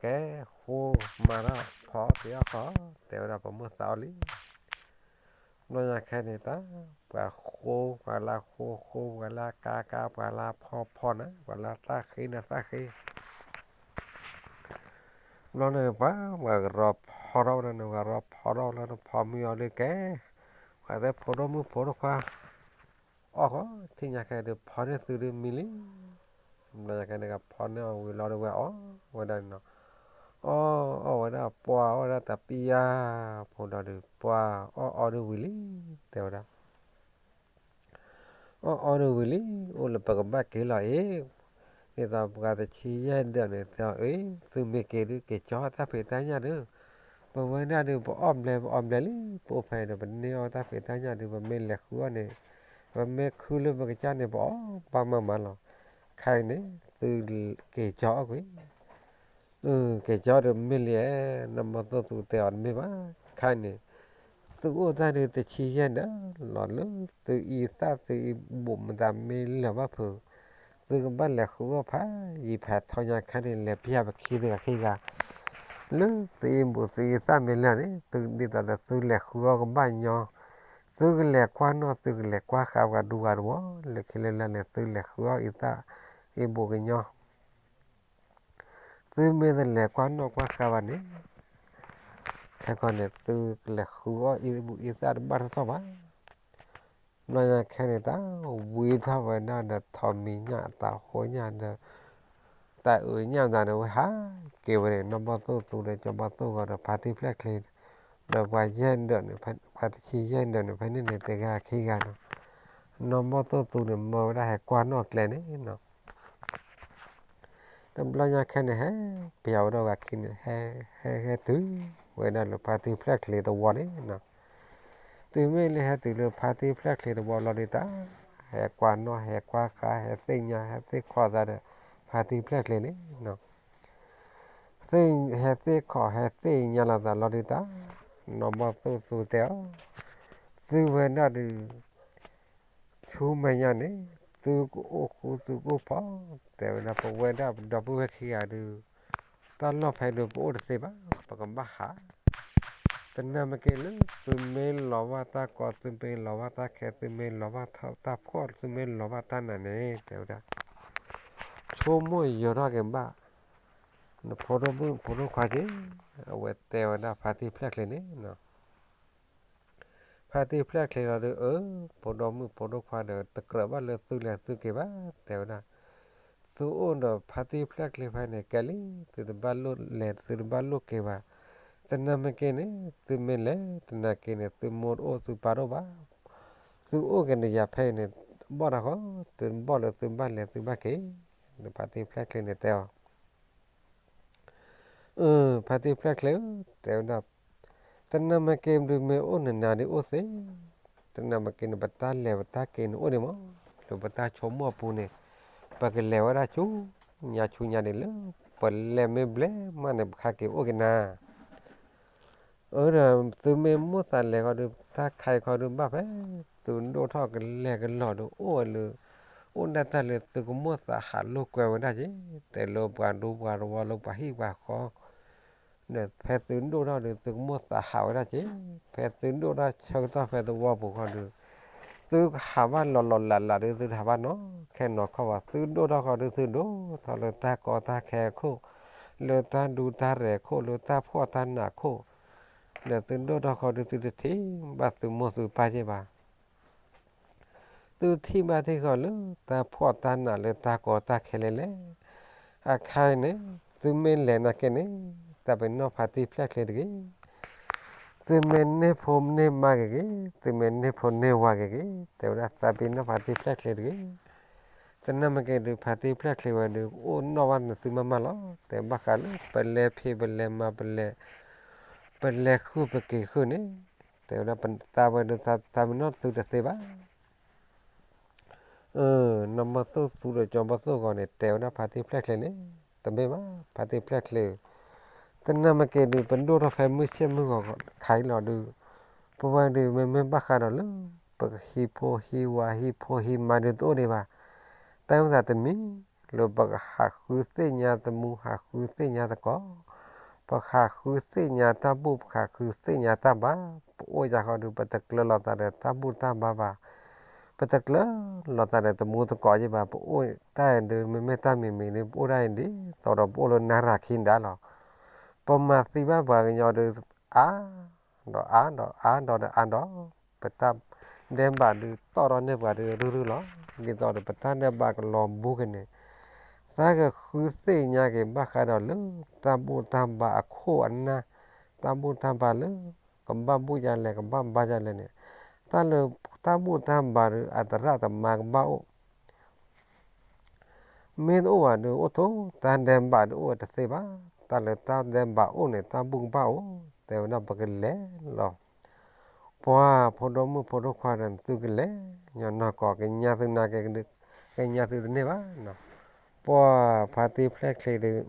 ကဲ ဃိမၤထီၣ်ဖီတ့ၢ်အီၣ်ဃီ, တဲဝဲဒၣ်ပမိၢ်သးအီၣ်လံ. ဘျီညါခဲန့ၣ် တၢ် ပှၤဃိ ပှၤလၢဃိဃိ ပှၤလၢကါကါ ပှၤလၢဖီဖီနၤ ပှၤလၢသၣ်ဃ့နၤသၣ်ဃ့ ဘျီန့ၣ် ပှၤ ပှၤကရီဖီထီၣ်ဝဲဒၣ်န့ၣ် ပှၤရီဖီထီၣ်ဝဲလၢနဖီမုၢ်အီၤလၢကဲ, ပှၤသ့ၣ်ဖိဒိၣ်မုၣ်ဖိဒိၣ်ခွါ အီၣ်ဃီ ထံၣ်ညါခဲဒုးဖီန့ၢ်သုဒုးမံလံ. ဘျီညါခဲန့ၣ် ကဖီန့ၢ်အီၤဝံၤလီၤဒုးဝဲအီၣ်ဝဲဒၣ်န့ၣ်နီၤ, အီၣ် အီၣ်ဝဲဒၣ်ပှၤအီၣ်ဝဲဒၣ်တပံယါဖိဒီးဒုး ပှၤအီၣ်အီဒုးဝံၤလံ တဲဝဲဒၣ် အီၣ်အီဒုးဝံၤလံ အိၣ်လၢပကဘၣ်က့ၤလီၤအံၤ, ဒ်သိးပှၤတဆံယဲၢ်ဒၢးန့ၣ် တဲအီၤ အ့ သုမ့ၢ်က့ၤဒုး က့ၤကၠီတၢ်ဖံးတၢ်ညၣ်ဒုး, ပဝဲဒၣ်ဒုး ပအီၣ်ဘျဲၣ် ပအီၣ်ဘျဲၣ်လံ, ပအိၣ်ဖဲအံၤဒီး ပန့ၢ်အီၣ်တၢ်ဖံးတၢ်ညၣ်ဒုး ပမ့ၢ်လဲၤဃုအီၣ်န့ၣ်, ပမ့ၢ်ခုလၢပကစၢ်န့ၣ် ပအီၣ်ဘၣ်မးမးလီၤ. ခဲအံၤန့ၣ် သုက့ၤကၠီအီၣ်ကွံာ် က့ၤကၠီဒီးမ့ၢ်လံဧါ, နီၢ်ဘီၣ်သိၣ်သူတဲအီၤတမ့ၢ်ဘၣ်, ခဲအံၤန့ၣ် သုအိၣ်တၢ်ဒုးတဆံယဲၢ်ဒၢးလီၤ လၢသုအံသၣ်သုအံဘူးမတၤမ့ၢ်လၢာ်ဘၣ်ဖုး, သုကဘၣ်လဲၤဃုအီၣ်ဖးယံၤဖးထီညါခဲန့ၣ် လဲၤပျၢ်ပခံတဂၤခံဂၤ လၢသုအံဘူးသုအံသၣ်မ့ၢ်လၢာ်န့ၣ် သုဒ်သိးဒီးသုလဲၤဃုအီၣ်ကဘၣ်ညီ, သုကလဲၤကွၢ်နီၣ်သုကလဲၤကွၢ်ဃါပှၤဒူပှၤတဝီ လၢခံလၢလၢ်န့ၣ် သုလဲၤဃုအီၣ်အံသၣ်အံဘူးကညီ သုမ့ၢ်တလဲၤကွၢ်နီၣ်ကွၢ်ဃါဘၣ်န့ၣ်, ခဲကီန့ၣ် သုကလဲၤဃုအီၣ်အံဘူးအံသၣ်တဘၣ်ထီၣ်ထီၣ်ဘၣ်. ဘျီညါခဲန့ၣ် တၢ်ဝံထီၣ်ဝဲဒၣ်ဒီးထိးမံၤညၣ် တၢ်ဃိညၣ်ဒီး တၢ်အုးညၣ်မတၤန့ၣ် ဝဲဟးက့ၤဝဲန့ၣ် နီၢ်ဘီၣ်သိၣ်သူဒီး ကၠီဘီၣ်သိၣ်ဂီၤဒီး ဖါတံၢ်ဖျဲၣ်ချ့ ဒီးပှၤယဲၢ်ဒၢးန့ၣ် ပှၤတဆံယဲၢ်ဒၢးန့ၣ် ဖဲန့ၣ်န့ၣ်တဂၤခံဂၤနီၤ, နီၢ်ဘီၣ်သိၣ်သူန့ၣ် မၢဝဲဒၣ်ဟဲကွၢ်နီၣ်ကျဲန့ၣ်နီၤ တဘျီညါခဲန့ၣ် ဟဲပျးဝဲဒီးဂၤခံန့ၣ် ဟဲ ဟဲဟဲတုၤဝဲဒၣ်လၢဖါတံၢ်ဖျဲၣ်ချ့သဝီန့ၣ်နီၤ, တုၤမ့ၢ်လၢဟဲတုၤလၢဖါတံၢ်ဖျဲၣ်ချ့သဝီလီၤဒုးတၢ် ဟဲကွၢ်နီၣ် ဟဲကွၢ်ဃါ ဟဲသ့ၣ်ညါ ဟဲသ့ၣ်ခီၣ်သးဒီး ဖါတံၢ်ဖျဲၣ်ချ့န့ၣ်နီၤ, သ့ၣ် ဟဲသ့ၣ်ခီၣ် ဟဲသ့ၣ်ညါလီၤသးလီၤဒုးတၢ် နီၢ်ဘီၣ်သိၣ်သူတဲအီၤ, သုဝဲဒၣ်ဒုး ဆူမဲာ်ညါန့ၣ် သုကအိၣ်ဃူသုကအိၣ်ဖိး, တဲဝဲဒၣ် ပဝဲဒၣ်ပဒီပုၢ်ဝဲၢ်ခံဂၤဒုး တၢ်လီၢ်ဖဲဒုးပအိၣ်တသ့ဘၣ် ပကဘၣ်ဟး, တနၢ်မ့ၢ်က့ၤလၢ သုမ့ၢ်လီၤဘၣ်တၢ်ကီ သုမ့ၢ်လီၤဘၣ်တၢ်ခဲ သုမ့ၢ်လီၤဘၣ်တၢ်ဖှီၣ် သုမ့ၢ်လီၤဘၣ်တၢ်နးန့ၣ် တဲဝဲဒၣ် ဆိကမိၣ်ယိၤထီၣ်က့ၤဘၣ် နဖိဒိၣ်မုၣ်ဖိဒိၣ်ခွါက့ၤ, အဝဲတဲဝဲဒၣ်ဖါတံၢ်ဖျဲၣ်ချ့န့ၣ်နီၤ ဖါတံၢ်ဖျဲၣ်ချ့လီၤဒုး အၢ ဖိဒိၣ်မုၣ်ဖိဒိၣ်ခွါဒီး တကြၢးဘၣ်လၢသုလဲၤသုက့ၤဘၣ် တဲဝဲဒၣ်, သုအိၣ်ဒီးဖါတံၢ်ဖျဲၣ်ချ့ဖဲန့ၣ် ကဲလံ သုတဘၣ်လိၣ်လဲၤသုတဘၣ်လိၣ်က့ၤဘၣ်, တနၢ်မ့ၢ်က့ၤန့ၣ် သုမ့ၢ်လဲၤ တနၢ်က့ၤန့ၣ် သုမိၢ်တအိၣ်သုပၢ်တအိၣ်ဘၣ်, သုအိၣ်က့ၤဒီးယၤဖဲအံၤန့ၣ် ဘီၣ်တၢ်ဃီ သုဘီၣ်လၢသုဘၣ်လဲၤသုဘၣ်က့ၤ, ဒီးဖါတံၢ်ဖျဲၣ်ချ့န့ၣ်တဲအီၤ အၢ ဖါတံၢ်ဖျဲၣ်ချ့ဧၢ တဲဝဲဒၣ်, တနၢ်မ့ၢ်က့ၤဒုးမ့ၢ်အိၣ်နနၤဒုးအိၣ်သ့, တ တနၢ်မ့ၢ်က့ၤန့ၣ် ပတၢ်လဲၤပတၢ်က့ၤန့ၣ်အိၣ်ဒံးမး, လၢပတၢ်ဆိကမိၣ်အပူၤန့ၣ် ပကလဲၤဝဲဒၣ်ဆူညါဆူညါန့ၣ်လၢ ပလဲၤမ့ၢ်ဘျဲၣ်မးန့ၣ် ပခါက့ၤအိၣ်က့ၤနၤ အၢ ဒီးသုမ့ၢ်မိၣ်သးလဲၤခီဒုး တၢ်ခါအံၤခီဒုးဘၣ်ဖဲ သုဒိၣ်ထီၣ်ကလဲၤကလီၤဒီးအိၣ်လၢ အိၣ်ဒၣ်တၢ်လၢသုကမိၣ်သးဟးလိာ်ကွဲဝဲဒၣ်က့ၤ တဲလၢပှၤဒူပှၤသဝီလၢပှၤဟံၣ်ပှၤဃီ ဒီးဖဲသုဒိၣ်ထီၣ်ဒီး သုကမိၣ်သးဟးဝဲဒၣ်က့ၤ ဖဲသုဒိၣ်ထီၣ်ဆၢကတီၢ်ဖဲသဝီပူၤခီဒုး သုကဟးဘၣ်လီၤလီၤလးလးဒုး သုတဟးဘၣ်နီၢ်ခဲနီၢ်ခီဘၣ် သုဒိၣ်ထီၣ်ခီဒုး သုဒိၣ်ထီၣ်လၢတၢ်ကီတၢ်ခဲအခိၣ် လၢတၢ်ဒူတၢ်ရဲၣ်အခိၣ် လၢတၢ်ဖှီၣ်တၢ်နးအခိၣ် ဒီးသုဒိၣ်ထီၣ်ခီဒုး သုတထံၣ်ဘၣ်သုမိၢ်သုပၢ်က့ၤဘၣ် သုထံၣ်ဘၣ်ထံၣ်ဃီလၢတၢ်ဖှီၣ်တၢ်နးလၢတၢ်ကီတၢ်ခဲလဲၣ်လဲၣ် အခါအံၤန့ၣ် သုမ့ၢ်လဲၤနာ်က့န့ၣ် သးပ့ၤနီၣ်ဖါတံၢ်ဖျဲၣ်ချ့တဂ့ၤ သုမ့ၢ်န့ၢ်ဖိန့ၢ်မါဂ့ၤဂ့ၤ သုမ့ၢ်န့ၢ်ဖိန့ၢ်ဝၤဂ့ၤဂ့ၤ တဲဝဲဒၣ်သးပ့ၤနီၣ်ဖါတံၢ်ဖျဲၣ်ချ့တဂ့ၤ တနၢ်မ့ၢ်က့ၤဒုး ဖါတံၢ်ဖျဲၣ်ချ့ဝဲဒုး အိၣ်နီၣ်ဘၣ်နသုမးမးလီၤ တဲဘၣ်ဃးလၢ ပလဲၤဖံးပလဲၤမၤပလဲၤ ပလဲၤဃုပက့ၤဃုန့ၣ် တဲဝဲဒၣ်သးဝဲဒုး သးမ့ၢ်နီၣ်သုတသ့ဘၣ် နီၢ်ဘီၣ်သိၣ်သူဒီး ကၠီဘီၣ်သိၣ်ဂီၤန့ၣ် တဲဝဲဒၣ်ဖါတံၢ်ဖျဲၣ်ချ့န့ၣ် တမ့ၢ်ဘၣ် ဖါတံၢ်ဖျဲၣ်ချ့ တနၢ်မ့ၢ်က့ၤဒုး ပဒိၣ်ထီၣ်ဖဲမုၢ်ဆ့ၣ်မုၢ်ဂီၤခါအံၤလီၤဒုး ပဝဲဒုးမ့မ့ၢ်ဘၣ်ဃးဒီးလၢ ပကဟံးဖိဟံးဝၤ ဟံးဖိဟံးမါဒုးတအိၣ်ဒံးဘၣ် တၢ်မ့ၢ်သးတမံၤ လၢပကဟးဃုသ့ၣ်ညါသမူ ဟးဃုသ့ၣ်ညါသကိး ပဟးဃုသ့ၣ်ညါတၢ်ဘူၣ် ပဟးဃုသ့ၣ်ညါတၢ်ဘါ ပအိၣ်ယၤဃီဒုး ပတကျၢၤလီၤသးဒီးတၢ်ဘူၣ်တၢ်ဘါဘၣ် ပတကျၢၤလီၤသးဒီးသမူသကိးယဲဘၣ် ပအိၣ်တၢ်အံၤဒုး မ့မ့ၢ်တၢ်မံၤမံၤဒုး ပအိၣ်ဒၣ်အံၤဒ်သိးဒီး ပအိၣ်လၢနၢ်ရၤခံဒါလီၤ ပမၤသံဘၣ်ပှၤကညီဒုး အါ ဒီးအါ ဒီးအါ ဒီးဒီးအါဒီး ပတၢ်ဒဲးဘးဒုး တီၣ်ထီၣ်န့ၢ်ပှၤဒုးရုၢ်ရုၢ်လီၤ ဒ်သိးဒီး ပတၢ်ဒဲးဘးကလီၤဘှံးက့ၤန့ၣ် သးကဃုသ့ၣ်ညါက့ၤဘၣ်ဃးဒီးလၢ တၢ်ဘူၣ်တၢ်ဘါအခိၣ်အနၢ် တၢ်ဘူၣ်တၢ်ဘါလၢ ကဘၣ်ဘူၣ်ယၤလဲၣ် ကဘၣ်ဘါယၤလဲၣ်န့ၣ် တၢ်လၢ တၢ်ဘူၣ်တၢ်ဘါဒုး အသရၣ်သမါကဘၣ်အိၣ် မ့ၢ်တအိၣ်ဘၣ်ဒုး အိၣ်ထိး တၢ်ဒဲးဘးဒုးအိၣ်ဝဲတသ့ဘၣ်, တၢ်လၢတၢ်ဒဲးဘးအိၣ်န့ၣ် တၢ်ဘူၣ်ကဘၣ်အိၣ်, တဲဝဲဒၣ်ပကလဲၤလီၤ. ပှၤဖိဒိၣ်မုၣ်ဖိဒိၣ်ခွါဒီး သုကလဲၤ ညီနီၢ်ကီၢ် ကညးသုနာ်က့ ကညးသုတန့ၢ်ဘၣ်နီၤ. ပှၤဖါတံၢ်ဖျဲၣ်ချ့ဒုး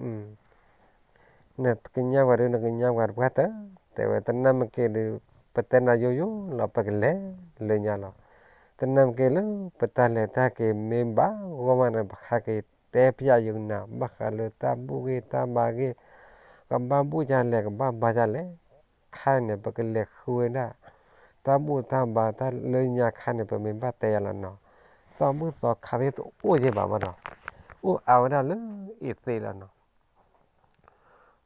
နကညးဝဲဒုး နကညးဝဲတပှၢ်တၢၢ်, တဲဝဲတနၢ်မ့ၢ်က့ၤဒုး ပတဲနၤယိယိလီၤ ပကလဲၤလၢညါလီၤ. တနၢ်မ့ၢ်က့ၤလၢ ပတၢ်လဲၤတၢ်က့ၤမ့ၢ်ဘၣ်ဂီၢ်မးန့ၣ် ပဟးက့ၤတဲပျးယုာ်နၤ ဘၣ်ဃးလၢတၢ်ဘူၣ်ဂ့ၢ်တၢ်ဘါဂ့ၢ်, ကဘၣ်ဘူၣ်ယၤလဲၣ် ကဘၣ်ဘါယၤလဲၣ်, ခါန့ၣ် ပကလဲၤဃုဝဲဒၣ် တၢ်ဘူၣ်တၢ်ဘါတၢ်လၢညါခါန့ၣ် ပမ့ၢ်ဘၣ်တဲယၤလီၤနီၤ, သီဘူၣ်သီခါသ့ၣ်တအိၣ်ယဲၢ်ဘၣ်ဘၣ်ဒီး အိၣ်အါဝဲဒၣ်လၢအ့ၤသ့းလီၤနီၤ.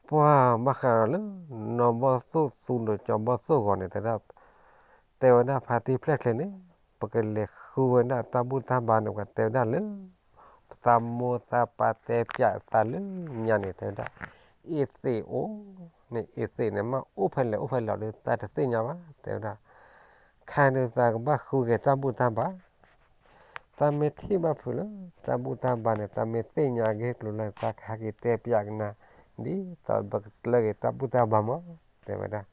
ပှၤဘၣ်ဃးဒီးလၢ နီၢ်ဘီၣ်သိၣ်သူဒီးကၠီဘီၣ်သိၣ်ဂီၤန့ၣ် တဲဝဲဒၣ် တဲဝဲဒၣ်ဖါတံၢ်ဖျဲၣ်ချ့န့ၣ် ပကလဲၤဃုဝဲဒၣ်တၢ်ဘူၣ်တၢ်ဘါန့ၣ် ပှၤတဲဝဲဒၣ်လၢ သးမိၢ်သးပၢ်တဲပျးသးလၢညါန့ၣ် တဲဝဲဒၣ် အ့ၤသ့းအိၣ်န့ၣ် အ့ၤသ့းန့ၣ် မ့ၢ်အိၣ်ဖဲလဲၣ်အိၣ်ဖဲလဲၣ်ဒီး သးတသ့ၣ်ညါဘၣ် တဲဝဲဒၣ် ခါန့ၣ်သးကဘၣ်ဃုက့ၤတၢ်ဘူၣ်တၢ်ဘါ သးမ့ၢ်ထံၣ်ဘၣ်ဖုးလၢ တၢ်ဘူၣ်တၢ်ဘါန့ၣ် သးမ့ၢ်သ့ၣ်ညါအဂ့ၢ်ကျိၤလၢ သးကဟဲက့ၤတဲပျးကနၤ ဒ်သိးပကကျၢက့ၤတၢ်ဘူၣ်တၢ်ဘါမး တဲဝဲဒၣ်.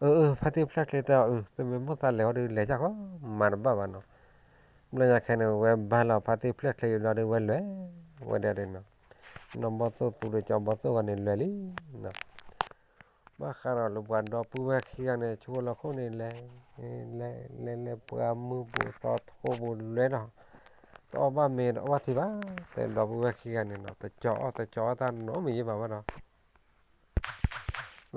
အၢ အၢ ဖါတံၢ်ဖျဲၣ်ချ့တဲအီၤ အၢ သုမ့ၢ်မိၣ်သးလဲၤဝဲဒုး လဲၤယၢ်ဃီ မၤတဘၣ်ဘၣ်နီၤ. ဘျီညါခဲန့ၣ် ဝဲဘါလီၤဖါတံၢ်ဖျဲၣ်ချ့ဒီး ဝဲလဲၤဝဲဒၣ်ဒီးနီၤ. နီၢ်ဘီၣ်သိၣ်သူဒီးကၠီဘီၣ်သိၣ်ဂီၤန့ၣ် လဲၤလံနီၤ. ဘၣ်ဃးဒီးလၢပှၤဒီပုၢ်ဝဲၢ်ခံဂၤန့ၣ် ဆူလီၢ်ခိၣ်န့ၣ် လဲၤ လဲၤ လဲၤ လဲၤပှၢ်မုၢ်ပူၤသီထိပူၤလဲၤနီၤ, တအီၣ်ဘၣ်မ့ၤ တအီၣ်ဘၣ်ထံဘၣ်, တဲဒီပုၢ်ဝဲၢ်ခံဂၤန့ၣ်နီၤ တကၠီအီၣ် တကၠီအီၣ်တၢ်နီတမံၤယဲၢ်ဘၣ်ဘၣ်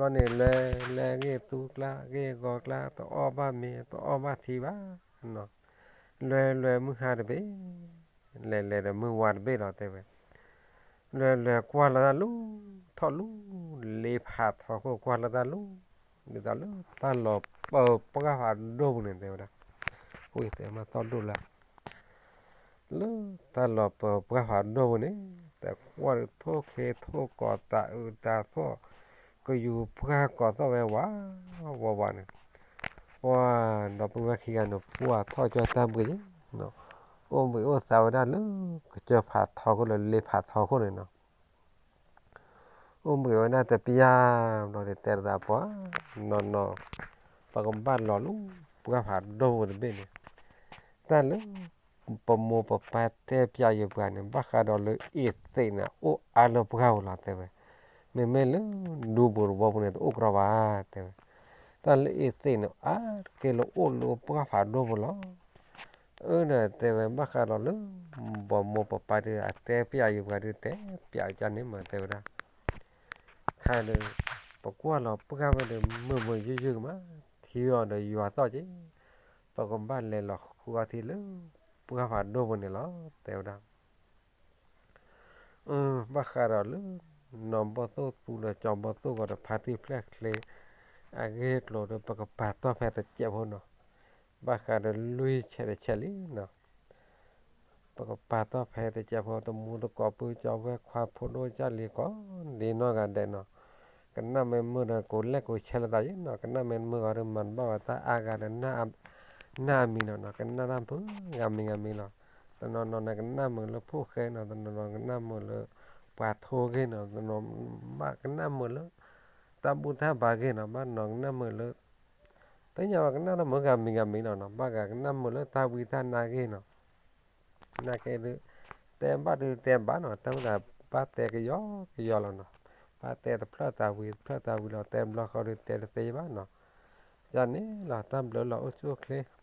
ဒီး ဘျီန့ၣ်လဲၤ လဲၤဂ့ၢ်သူကျါ ဂ့ၢ်ဂီၤကျါ တအီၣ်ဘၣ်မ့ၤ တအီၣ်ဘၣ်ထံဘၣ်နီၤ, လဲၤလဲၤမုၢ်ဟါတဘ့ၣ် လဲၤလဲၤဒီးမုၢ်ဝါတဘ့ၣ်လီၤ တဲဝဲ လဲၤလဲၤကွၢ်လီၤတၢ်လူၤ ထီၣ်လူၤ လ့ဖးထီခိၣ် ကွၢ်လီၤတၢ်လူၤ ဒ်သိးလၢတၢ်လီၤပၢၤပှၢ်ဖးဒိၣ်ပူၤန့ၣ် တဲဝဲဒၣ်, ဝံၤတဲမးသီၣ်ဒိၣ်လၢ လၢတၢ်လီၤပၢၤပှၢ်ဖးဒိၣ်ပူၤန့ၣ် တကွၢ်ထိၣ်ခ့ထိၣ်ကီး တၤအုးတၤသီၣ် ကယူၤပှၢ်ကီးသီၣ်ဝဲဝးဝးဝးန့ၣ်, ပှၤဒီပုၢ်ဝဲၢ်ခံဂၤန့ၣ် ပှၢ်ထီၣ်ကၠီတၢ်ဘှံး အိၣ်ဘှံးအိၣ်သါဝဲဒၣ်လၢ ကစၢၢ်ဖးထီခိၣ်လၢလ့ဖးထီခိၣ်န့ၣ်နီၤ. အိၣ်ဘှံးဝဲဒၣ်တပျၢ်ဘျီန့ၣ် တဲတသးပှၤ နီၢ်နီၢ် ပကဘၣ်လီၤလူၤ ပှၢ်ဖးဒိၣ်ဖိတဘ့ၣ်န့ၣ်, တၢ်လၢပမိၢ်ပပၢ်တဲပျးယပှၤန့ၣ် ဘၣ်ဃးဒီးလၢအ့သ့းန့ၣ် အိၣ်အါလၢပှၢ်ပူၤလီၤ တဲဝဲ. မ့မ့ၢ်လၢဒူပူၤတဝီပူၤန့ၣ် တအိၣ်ကြီဘၣ် တဲဝဲ. တၢ်လၢအ့သ့းန့ၣ် အါတက့ၢ်လၢအိၣ်လၢပှၢ်ဖးဒိၣ်ဖိလီၤ. အၢဒီးတဲဝဲ ဘၣ်ဃးဒီးလၢ ပမိၢ်ပပၢ်ဒီး အတဲပျးယပှၤဒီး တဲပျးကန့ၣ်မး တဲဝဲဒၣ်. ခါဒီး ပကွၢ်လီၤပှၢ်ဝဲဒီး မုာ်မုာ်ယုၢ်ယုၢ်ကမး, ထံအီၤဒီးယွၤသီၣ်က့ၤ, ပကဘၣ်လဲၤလီၤဃုအီထံလၢ ပှၢ်ဖးဒိၣ်ပူၤန့ၣ်လီၤ တဲဝဲဒၣ်. ဘၣ်ဃးဒီးလၢ နီၢ်ဘီၣ်သိၣ်သူဒီးကၠီဘီၣ်သိၣ်ဂီၤဒီး ဖါတံၢ်ဖျဲၣ်ချ့ အဂ့ၢ်အကျိၤဒီး ပကပာ်တီၢ်ဖဲတစဲးဖိနီၤ. ဘၣ်ဃးဒီးလွံၢ်ဆဲးတဆဲးလံနီၤ. ပကပာ်တီၢ်ဖဲတစဲးဖိ တမူတကိး ပုၢ်ကၠီဝဲၢ်ခွါ ဖိဒိၣ်ကၢ်လံၤ ကိးဒ်နီၢ်ဂၤဒဲးနီၤ. ကနၣ်မ့ၢ်မုာ်ဒီး ကိးလဲၣ်ကိးဆဲးလိာ်သးယံၤနီၤ. ကနၣ်မ့ၢ်မုာ်ဂီၤဒီး မၤတဘၣ်ဝဲတၢ်အါဂၤဒီး နၢ်အမံၤနီၤနီၤ. ကနၣ်တၢ်မုာ်ဂၤမံၤဂၤမံၤလီၤ. တနီၤနီၤန့ၣ် ကနၣ်မုာ်လၢဖိၣ်ဃဲနီၤ, တနီၤနီၤကနၣ်မုာ်လၢ ပှၤထိဂ့ၢ်နီၤ, တနီၤဘၣ်ကနၣ်မုာ်လၢ တၢ်ဘူၣ်တၢ်ဘါဂ့ၢ်နီၤ, ဘၣ်နီၤကနၣ်မုာ်လၢ သ့ၣ်ညါဘၣ် ကနၣ်တၢ်မုာ်ဂၤမံၤဂၤမံၤလီၤနီၤ. ဘၣ်ဂၤကနၣ်မုာ်လၢတၢ်ဝံတၢ်နါဂ့ၢ်နီၤ. နာ်က့ဒုး တဲဘၣ်ဒုးတဲဘၣ်နီၤ, တၢ်မ့ၢ်သးဘၣ်တဲကယီကယီလီၤနီၤ. ဘၣ်တဲတဖျၢၣ်သးဝံၤ တဖျၢၣ်သးဝံၤလီၤ, တဲဘျီဃီဒုးတဲတသ့ဘၣ်နီၤ. ယန့ၣ်လီၤ တၢ်ဘျုးလီၤ အိၣ်ဆူၣ်အိၣ်ချ့